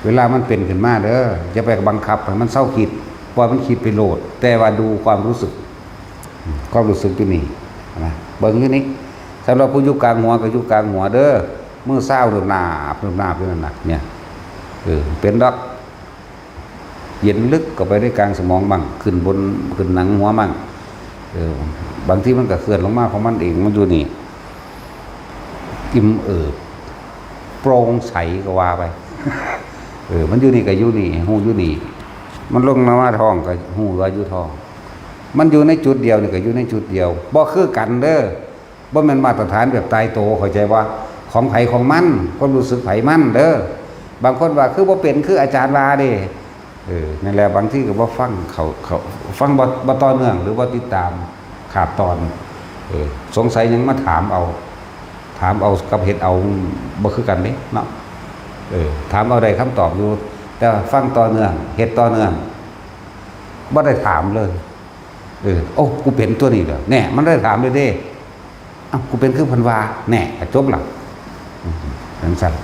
เวลามันเป็นขึ้นมาเด้อ อย่าไปบังคับให้มันเซาคิด ปล่อยมันคิดไปโลด แต่ว่าดูความรู้สึก ความรู้สึกอยู่นี่นะ เบิ่งอยู่นี่ สำหรับผู้อยู่กลางหัวก็อยู่กลางหัวเด้อ มือซาวหนึบหนาบหนึบหนาบอยู่นั่นน่ะ เนี่ย เออ เป็นดอก เย็นลึกเข้าไปในกลางสมองมั่ง ขึ้นบน ขึ้นหนังหัวมั่ง เออ บางทีมันก็เคลื่อนลงมาของมันเอง มันอยู่นี่ อิ่มเอิบ โปร่งใสก็ว่าไป เออ มันอยู่นี่ก็อยู่นี่ ฮู้อยู่นี่ มันลงมาท้องก็ฮู้ว่าอยู่ท้อง มันอยู่ในจุดเดียวนี่ก็อยู่ในจุดเดียว บ่คือกันเด้อ บ่แม่นมาตรฐานแบบตายตัว เข้าใจบ่ ของไผของมัน ความรู้สึกไผมันเด้อ บางคนว่าคือบ่เป็น คืออาจารย์ว่าเด้ เออ นั่นแหละ บางทีก็บ่ฟังเขา เขา ฟังบ่ บ่ต่อเนื่อง หรือบ่ติดตาม ขาดตอน เออ สงสัยหยังมาถามเอา ถามเอากับเฮ็ดเอา บ่คือกันเด้เนาะ เออ ถามเอาได้คำตอบอยู่ แต่ว่าฟังต่อเนื่อง เฮ็ดต่อเนื่อง บ่ได้ถามเลย เออ โอ้ กูเป็นตัวนี้เหรอ แน่ มันได้ถามเลยเด้ อ้าว กูเป็นคือเพิ่นว่า แน่ ก็จบละ อืม จั่งซั้น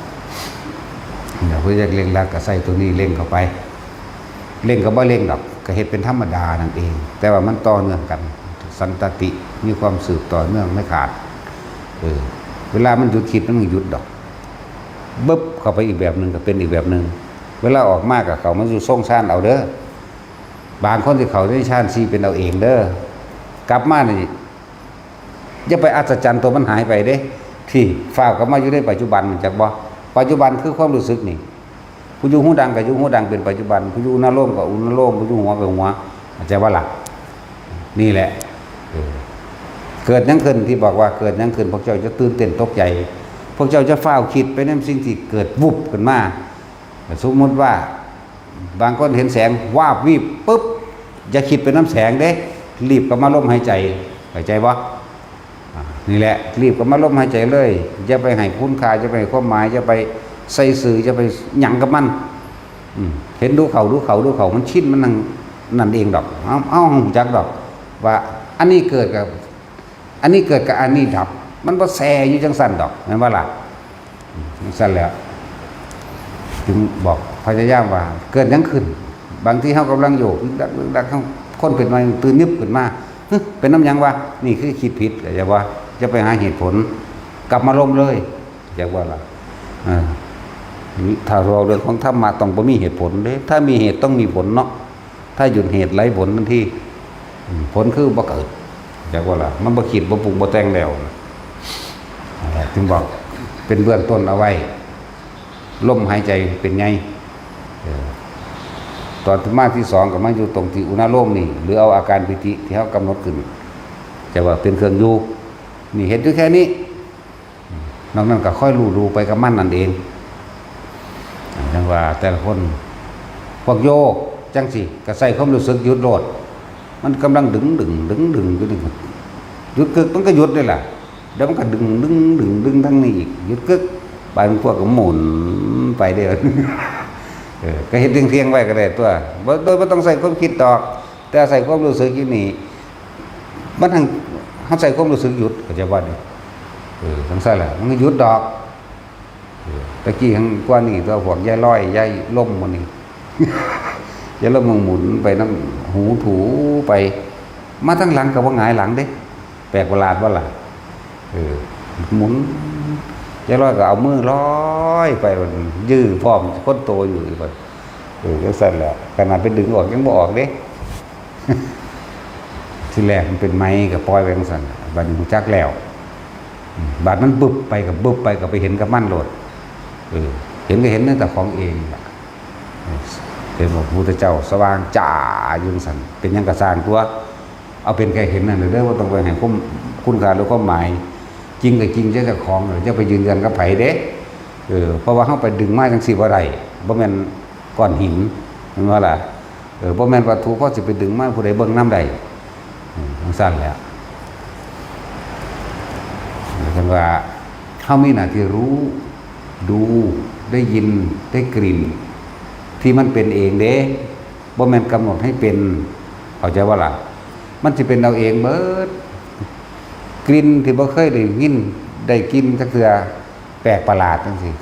เดี๋ยวเพิ่นอยากเร่งรัดก็ใส่ตัวนี้เร่งเข้าไป เร่งก็บ่เร่งดอก ก็เฮ็ดเป็นธรรมดานั่นเอง แต่ว่ามันต่อเนื่องกัน สันตติ มีความสืบต่อเนื่องไม่ขาด เออ เวลามันหยุดคิดมันหยุดดอก บึบเข้าไปอีกแบบหนึ่งก็เป็นอีกแบบหนึ่ง เวลาออกมาก็เข้ามาสู่ทรงฌานเอาเด้อ บางคนที่เข้าในฌานสี่เป็นเอาเองเด้อ กลับมานี่ อย่าไปอัศจรรย์ตัวมันหายไปเด้ ที่ฟ้าวกลับมาอยู่ในปัจจุบัน จักบ่ ปัจจุบันคือความรู้สึกนี่ ผู้อยู่หูดังก็อยู่หูดังเป็นปัจจุบัน ผู้อยู่อนาโลมก็อนาโลม ผู้อยู่หัวก็หัว เข้าใจบ่ล่ะ นี่แหละ เออ เกิดหยังขึ้นที่บอกว่าเกิดหยังขึ้น พวกเจ้าจะตื่นเต้นตกใจ พวกเจ้าจะฟ้าวคิดไปในสิ่งที่เกิดวุบขึ้นมา สมมุติว่า บางคนเห็นแสงวาบวีบปุ๊บ อย่าคิดไปนำแสงเด้ รีบกลับมาลมหายใจ เข้าใจบ่ อ่า นี่แหละ รีบกำหนดลมหายใจเลย อย่าไปให้คุณค่า อย่าไปให้ความหมาย อย่าไปใส่ซื่อ อย่าไปหยังกับมัน อืม เห็นดูเข้า ดูเข้า ดูเข้า มันชิน มันนั่งนั่นเองดอก เอา เอา รู้จักดอก ว่าอันนี้เกิดกับ อันนี้เกิดกับอันนี้ดับ มันบ่แซ่อยู่จังซั่นดอก แม่นบ่ล่ะ อืม จังซั่นแหละ จึงบอกพยายามว่า เกิดหยังขึ้น บางทีเฮากำลังโยก ดึกดัก ดึกดัก เฮา คนเป็นหน่อยตื่นนึบขึ้นมา "ฮะ เป็นนำหยังวะ" นี่คือคิดผิด เข้าใจบ่ อย่าไปหาเหตุผล กลับมาลมเลย จักว่าล่ะ เออ ถ้าเว้าเรื่องของธรรมะต้องบ่มีเหตุผลเด้ ถ้ามีเหตุต้องมีผลเนาะ ถ้าหยุดเหตุไร้ผลทันที อืม ผลคือบ่เกิด จักว่าล่ะ มันบ่คิด บ่ปรุง บ่แต่งแล้ว นั่นแหละ จึงบอกเป็นเบื้องต้นเอาไว้ ลมหายใจเป็นไง เออ ตอนมาที่สองก็มาอยู่ตรงที่อุณาโลมนี่ หรือเอาอาการปีติที่เฮากำหนดขึ้น จะว่าเป็นเครื่องอยู่ นี่เฮ็ดอยู่แค่นี้ นอกนั้นก็ค่อยรู้ๆไปกับมันนั่นเอง จังว่าแต่ละคน พวกโยกจังสิ ก็ใส่ความรู้สึกหยุดโลด มันกำลังดึงดึง ดึงดึงอยู่นี่ หยุดกึก มันก็หยุดนี่แหละ แล้วมันก็ดึงดึง ดึงดึงทั้งนี้อีก หยุดกึก บางพวกก็หมุนไปเด้อ เออ ก็เฮ็ดเที่ยงๆไว้ก็ได้ตัว บ่ โดยบ่ต้องใส่ความคิดดอก แต่ใส่ความรู้สึกอยู่นี่ มันทั้ง เฮาใส่ความรู้สึกหยุด เข้าใจบ่นี่ เออ จังซั่นแหละ มันก็หยุดดอก เออ ตะกี้ทั้งกว่านี่ตัวพวกยายลอย ยายลมหมู่นี่ ยายลมมันหมุนไปนำหูถูไป มาทางหลังก็บ่หงายหลังเด้ แปลกประหลาดบ่ล่ะ เออ หมุน ยายลอยก็เอามือลอยไป ยื้อพร้อมคนโตอยู่บัด เออ จังซั่นแหละ ขนาดไปดึงออกยังบ่ออกเด้ ทีแรกมันเป็นไม้ก็ปล่อยไว้จังซั่นน่ะ บัดนี้รู้จักแล้ว อืม บัดมันบึบไปก็บึบไปก็ไปเห็นกับมันโลด เออ เห็นก็เห็นในแต่ของเองล่ะ เห็นบอกพระพุทธเจ้าสว่างจ้าอยู่จังซั่น เป็นหยังก็ซ่างตัว เอาเป็นแค่เห็นนั่นเด้อ บ่ต้องไปให้ความ คุณค่าหรือความหมาย จริงก็จริงเจ้าของ อย่าไปยืนยันกับไผเด้ เออ เพราะว่าเฮาไปดึงมาจังซี่บ่ได้ บ่แม่นก้อนหิน แม่นบ่ล่ะ เออ บ่แม่นวัตถุ พอสิไปดึงมาผู้ใดเบิ่งนำได้ อืม จังซั่นแหละ จังว่าเฮามีหน้าที่รู้ ดู ได้ยิน ได้กลิ่น ที่มันเป็นเองเด้ บ่แม่นกำหนดให้เป็น เข้าใจบ่ล่ะ มันสิเป็นเอาเองเบิด กลิ่นที่บ่เคยได้ยิน ได้กลิ่นจักเทื่อ แปลกประหลาดจังซี่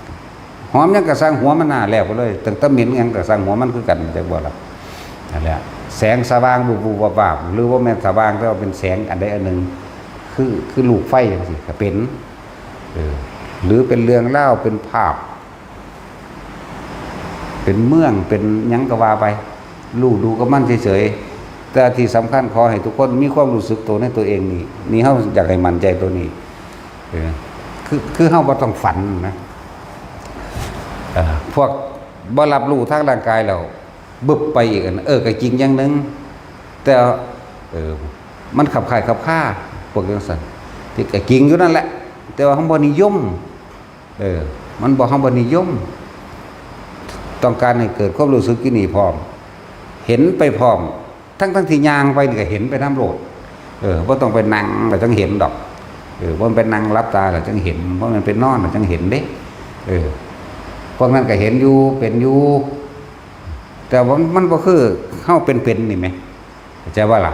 หอมหยังก็ซ่างหัวมันหน้าแล้วไปเลย ตั้งแต่เหม็นหยังก็ซ่างหัวมันคือกัน จักบ่ล่ะ นั่นแหละ แสงสว่าง วุบๆวับๆ หรือว่าแม่นสว่าง แต่ว่าเป็นแสงอันใดอันหนึ่ง คือ คือลูกไฟจังซี่ ก็เป็น เออ หรือเป็นเรื่องราว เป็นภาพ เป็นเมือง เป็นหยังก็ว่าไป รู้ดูกับมันเฉยๆ แต่ที่สำคัญขอให้ทุกคนมีความรู้สึกตัวในตัวเองนี่ นี่เฮาอยากให้มั่นใจตัวนี้ เออ คือ คือเฮาบ่ต้องฝันนะ เออ พวกบ่รับรู้ทางร่างกายแล้ว บึบไปอีกอัน เออ ก็จริงอย่างหนึ่ง แต่ เออ มันขับคล้ายขับคา พวกจังซั่น ที่ก็จริงอยู่นั่นแหละ แต่ว่าเฮาบ่นิยม เออ มันบ่ เฮาบ่นิยม ต้องการให้เกิดความรู้สึกอยู่นี่พร้อม เห็นไปพร้อม ทั้งๆที่ย่างไปนี่ก็เห็นไปนำโลด เออ บ่ต้องไปนั่งแล้วจั่งเห็นดอก เออ บ่แม่นไปนั่งหลับตาแล้วจั่งเห็น บ่แม่นไปนอนแล้วจั่งเห็นเด้ เออ พวกนั้นก็เห็นอยู่ เป็นอยู่ แต่ว่ามันบ่คือเฮาเป็นๆนี่แหม เข้าใจบ่ล่ะ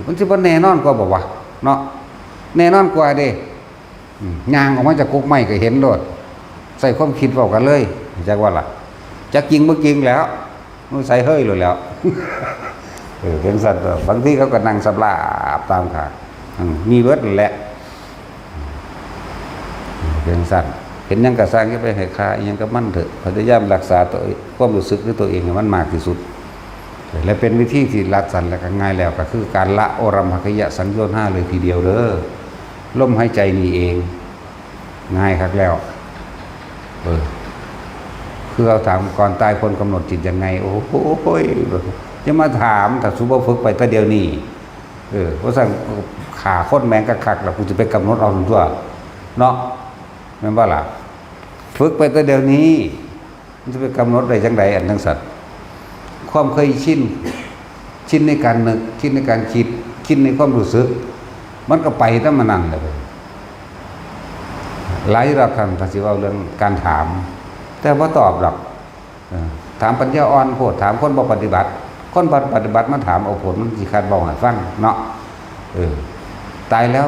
มันสิบ่แน่นอนกว่าบ่วะ เนาะ แน่นอนกว่าเด้ อืม ย่างออกมาจากกกไม้ก็เห็นโลด ใส่ความคิดเว้ากันเลย จักว่าล่ะ จักจริงบ่จริงแล้ว มันใส่เฮ้ยโลดแล้ว เออ เป็นสัตว์ บางทีเขาก็นั่งสำราบตามข้าง อืม มีเบิดนั่นแหละ เป็นสัตว์ เห็นหยังก็ซ่าง อย่าไปให้ค่าอิหยังกับมันเถอะ พยายามรักษาตัวเอง ความรู้สึกด้วยตัวเองให้มันมากที่สุด และเป็นวิธีที่รัดสั้นและก็ง่ายแล้ว ก็คือการละโอรัมภคยสังโยชน์ห้าเลยทีเดียวเด้อ ลมหายใจนี่เอง ง่ายคักแล้ว เออ คือเขาถามก่อนตายควรกำหนดจิตยังไง โอ้โหย จะมาถาม ถ้าสูบ่ฝึกไปแต่เดี๋ยวนี้ เออ เพราะฉะนั้น ฆ่าคนแม่งคักๆ แล้วกูจะไปกำหนดเอาตัว เนาะ แม่นบ่ล่ะ ฝึกไปแต่เดี๋ยวนี้ มันจะไปกำหนดได้จังใดอันจังสัตว์ ความเคยชิน ชินในการนึก ชินในการคิด ชินในความรู้สึก มันก็ไปแต่มันนั่นแหละเว้ย หลายรอบครั้งก็สิเว้าเรื่องการถาม แต่บ่ตอบดอก เออ ถามปัญญาอ่อนโพด ถามคนบ่ปฏิบัติ คนบ่ปฏิบัติมาถามเอาโพด มันสิคัดเว้าให้ฟังเนาะ เออ ตายแล้ว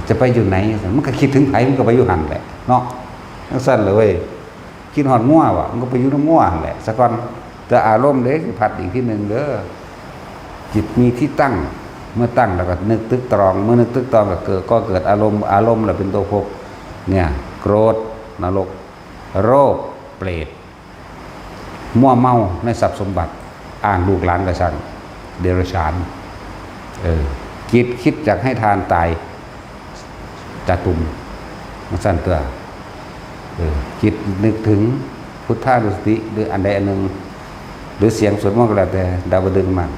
จะไปอยู่ไหน มันก็คิดถึงไผ มันก็ไปอยู่หั่นแหละเนาะ จั่งซั้นล่ะเว้ย คิดฮอดงัวบ่ มันก็ไปอยู่นำงัวหั่นแหละ ซะก่อน แต่อารมณ์เด้ สิพัดอีกทีหนึ่งเด้อ จิตมีที่ตั้ง เมื่อตั้งแล้วก็นึกตึกตรอง เมื่อนึกตึกตรองก็เกิด ก็เกิดอารมณ์ อารมณ์แหละเป็นตัวภพ เนี่ย โกรธ นรก โลภ เปรต มัวเมาในทรัพย์สมบัติ อ้างลูกหลานก็ช่าง เดรัจฉาน เออ จิตคิดอยากให้ทานตาย จาตุม จั่งซั้นตัว เออ จิตนึกถึงพุทธานุสติ หรืออันใดอันหนึ่ง หรือเสียงสวดมนต์ก็แล้วแต่ ดาวดึงส์มาก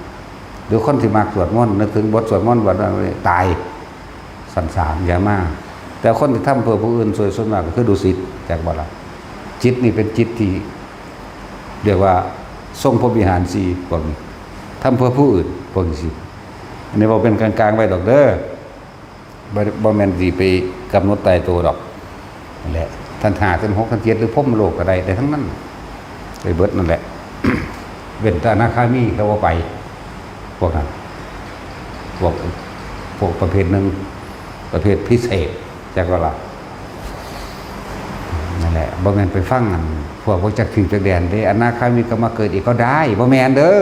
หรือคนที่มักสวดมนต์ นึกถึงบทสวดมนต์บทนั้น ตาย สันสามอย่ามา แต่คนที่ทำเพื่อผู้อื่น ส่วน ส่วนมากก็คือดุสิต จักบ่ล่ะ จิตนี่เป็นจิตที่ เรียกว่าทรงพรหมวิหารสี่ พวกนี้ ทำเพื่อผู้อื่น พวกนี้สิ อันนี้เว้าเป็นกลางๆไว้ดอกเด้อ บ่ บ่แม่นสิไปกำหนดตายตัวดอก นั่นแหละ ทันห้า ทันหก ทันเจ็ด หรือพรหมโลกก็ได้ ได้ทั้งนั้น ไปเบิดนั่นแหละ เว้นแต่อนาคามีเขาบ่ไป พวกนั้น พวก พวกประเภทหนึ่ง ประเภทพิเศษ จักว่าล่ะ นั่นแหละ บ่แม่นไปฟังอัน พวก พวกจักถือจักแดนเด้ อนาคามีก็มาเกิดอีกก็ได้ บ่แม่นเด้อ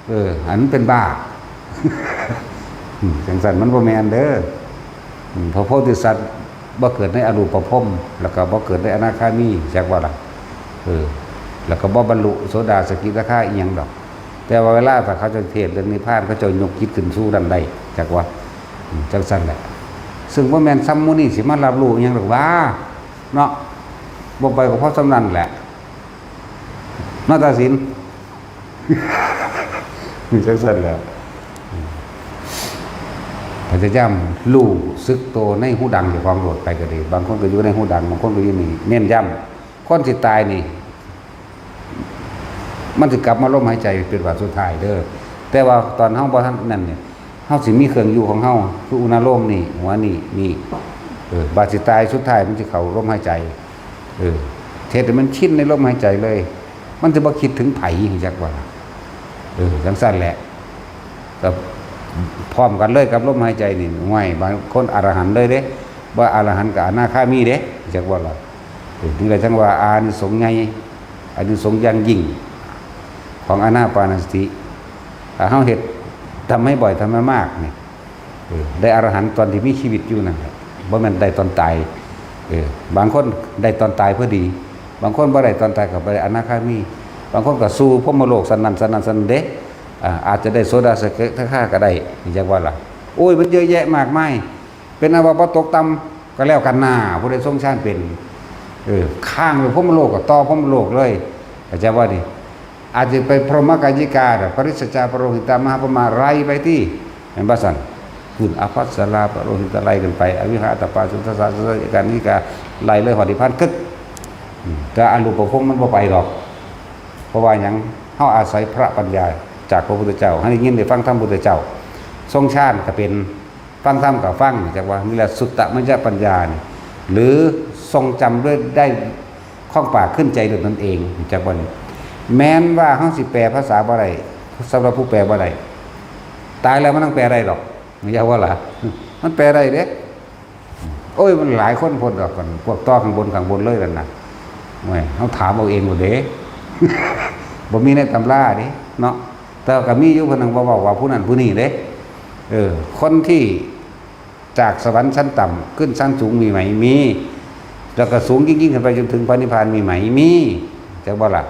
เออ อันนั้นเป็นบ้า อืม จั่งซั้นมันบ่แม่นเด้อ อืม พระโพธิสัตว์บ่เกิดในอรูปภพ แล้วก็บ่เกิดในอนาคามี จักว่าล่ะ เออ แล้วก็บ่บรรลุโสดาสกิทาคาอีหยังดอก แต่ว่าเวลาถ้าเขาเจ้าเทศน์เรื่องนิพพาน เขาเจ้ายกจิตขึ้นสู่นั่นได้ จักว่า อืม จั่งซั้นแหละ ซึ่งบ่แม่นซ้ำหมู่นี้สิมารับรู้อิหยังดอกหว่า เนาะ บ่ไปก็เพราะส่ำนั้นแหละ เนาะตาสิน มีจั่งซั้นแหละ พยายามรู้สึกตัวในฮูดังเจ้าของโลดไปก็ดี บางคนก็อยู่ในฮูดัง บางคนก็อยู่นี่ เน้นย้ำ คนสิตายนี่ มันสิกลับมาลมหายใจเป็นว่าสุดท้ายเด้อ แต่ว่าตอนเฮาบ่ทันนั่นเนี่ย เฮาสิมีเครื่องอยู่ของเฮา คืออุณาโลมนี่ หัวนี่ นี่ เออ บาดสิตายสุดท้ายมันสิเข้าลมหายใจ เออ เฮ็ดให้มันชินในลมหายใจเลย มันสิบ่คิดถึงไผ จักว่า เออ จั่งซั้นแหละ ก็พร้อมกันเลยกับลมหายใจนี่ ห้วย บางคนอรหันต์เลยเด้ บ่อรหันต์ก็อนาคามีเด้ จักว่าล่ะ เออ นี่แหละจั่งว่าอานิสงส์ใหญ่ อานิสงส์อย่างยิ่ง ของอานาปานสติ ถ้าเฮาเฮ็ด ทำให้บ่อย ทำให้มากนี่ เออ ได้อรหันต์ตอนที่มีชีวิตอยู่นั่นแหละ บ่แม่นได้ตอนตาย เออ บางคนได้ตอนตายพอดี บางคนบ่ได้ตอนตายก็ไปอนาคามี บางคนก็สู่พรหมโลกชั้นนั้นชั้นนั้นชั้นนี้เด้ อ่า อาจจะได้โสดาสกิทาคาก็ได้ จักว่าล่ะ โอ้ย มันเยอะแยะมากมาย เป็นอันว่าบ่ตกต่ำก็แล้วกันนา ผู้ใดทรงฌานเป็น เออ ค้างอยู่พรหมโลกก็ต่อพรหมโลกเลย เข้าใจบ่นี่ อาจจะไปพรหมกายิกา ปริสจจา ปโรหิตา มหาพรหมา ไล่ไปติ แม่นบ่ซั่น ขึ้นอภัสรา ปโรหิตา ไล่ขึ้นไป อวิหาตปา สุทัสสา สุทัสสา กานิกา ไล่เลยฮอดนิพพานกึก อืม แต่อรูปภพมันบ่ไปดอก เพราะว่าหยัง เฮาอาศัยพระปัญญาจากพระพุทธเจ้า ให้ได้ยินได้ฟังธรรมพุทธเจ้า ทรงฌานก็เป็น ฟังธรรมก็ฟัง จักว่านี่แหละสุตตมยปัญญานี่ หรือทรงจำด้วยได้คล่องปากขึ้นใจด้วยตนเอง จักว่านี่ แม้นว่าเฮาสิแปลภาษาบ่ได้ สำหรับผู้แปลบ่ได้ ตายแล้วมันต้องแปลได้ดอก อย่าว่าล่ะ มันแปลได้เด้ โอ้ย มันหลายคนโพดดอกกัน พวกต่อข้างบนข้างบนเลยนั่นน่ะ โอ้ย เฮาถามเอาเองโลดเด้ บ่มีในตำราเด้ เนาะ แต่ก็มีอยู่ผู้หนึ่งบ่เว้าว่าผู้นั้นผู้นี้เด้ เออ คนที่จากสวรรค์ชั้นต่ำขึ้นชั้นสูงมีไหม มี แล้วก็สูงยิ่งๆขึ้นไปจนถึงพระนิพพานมีไหม มี จักบ่ล่ะ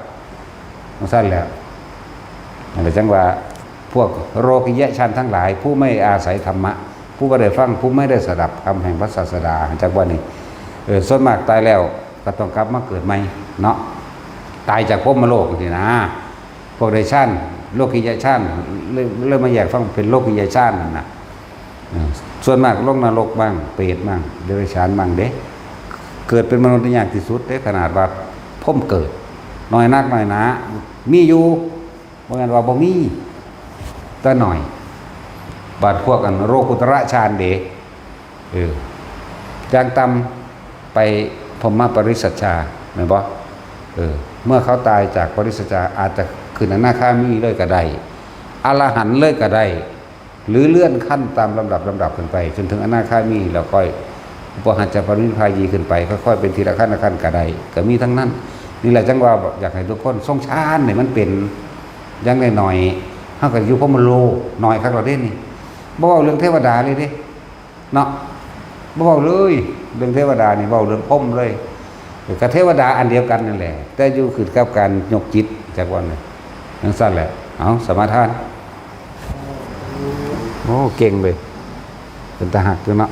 จั่งซั้นแหละ นั่นแหละจั่งว่า พวกโลกิยฌานทั้งหลาย ผู้ไม่อาศัยธรรมะ ผู้บ่ได้ฟัง ผู้ไม่ได้สดับธรรมแห่งพระศาสดา จักว่านี่ เออ ส่วนมากตายแล้วก็ต้องกลับมาเกิดใหม่เนาะ ตายจากพรหมโลกจั่งซี้นะ พวกได้ฌาน โลกิยฌาน เลย เลยมาแยกฟังเป็นโลกิยฌานนั่นน่ะ เออ ส่วนมากลงนรกบ้าง เปรตบ้าง เดรัจฉานบ้างเด้ เกิดเป็นมนุษย์นี่ยากที่สุดเด้ ขนาดว่าพรหมเกิด น้อยนักน้อยหนา มีอยู่ บ่แม่นว่าบ่มี แต่น้อย บาดพวกอันโลกุตระฌานเด้ เออ อย่างต่ำไปพรหมปริสัชชา แม่นบ่ เออ เมื่อเขาตายจากปริสัชชา อาจจะขึ้นอนาคามีเลยก็ได้ อรหันต์เลยก็ได้ หรือเลื่อนขั้นตามลำดับลำดับขึ้นไป จนถึงอนาคามี แล้วค่อยอุปหัจจะปรินิพพายีขึ้นไป ค่อยๆเป็นทีละขั้นละขั้นก็ได้ ก็มีทั้งนั้น นี่แหละจั่งว่าอยากให้ทุกคนทรงฌานให้มันเป็น อย่างน้อยๆ เฮาก็อยู่พรหมโลกน้อยคักแล้วเด้นี่ บ่เว้าเรื่องเทวดาเลยเด้ เนาะ บ่เว้าเลย เรื่องเทวดานี่เว้าเรื่องพรหมเลย ก็เทวดาอันเดียวกันนั่นแหละ แต่อยู่ขึ้นกับการยกจิต จักว่านั่น จั่งซั่นแหละ เอา สมาทาน โอ้ เก่งเลย เป็นตาฮักอยู่เนาะ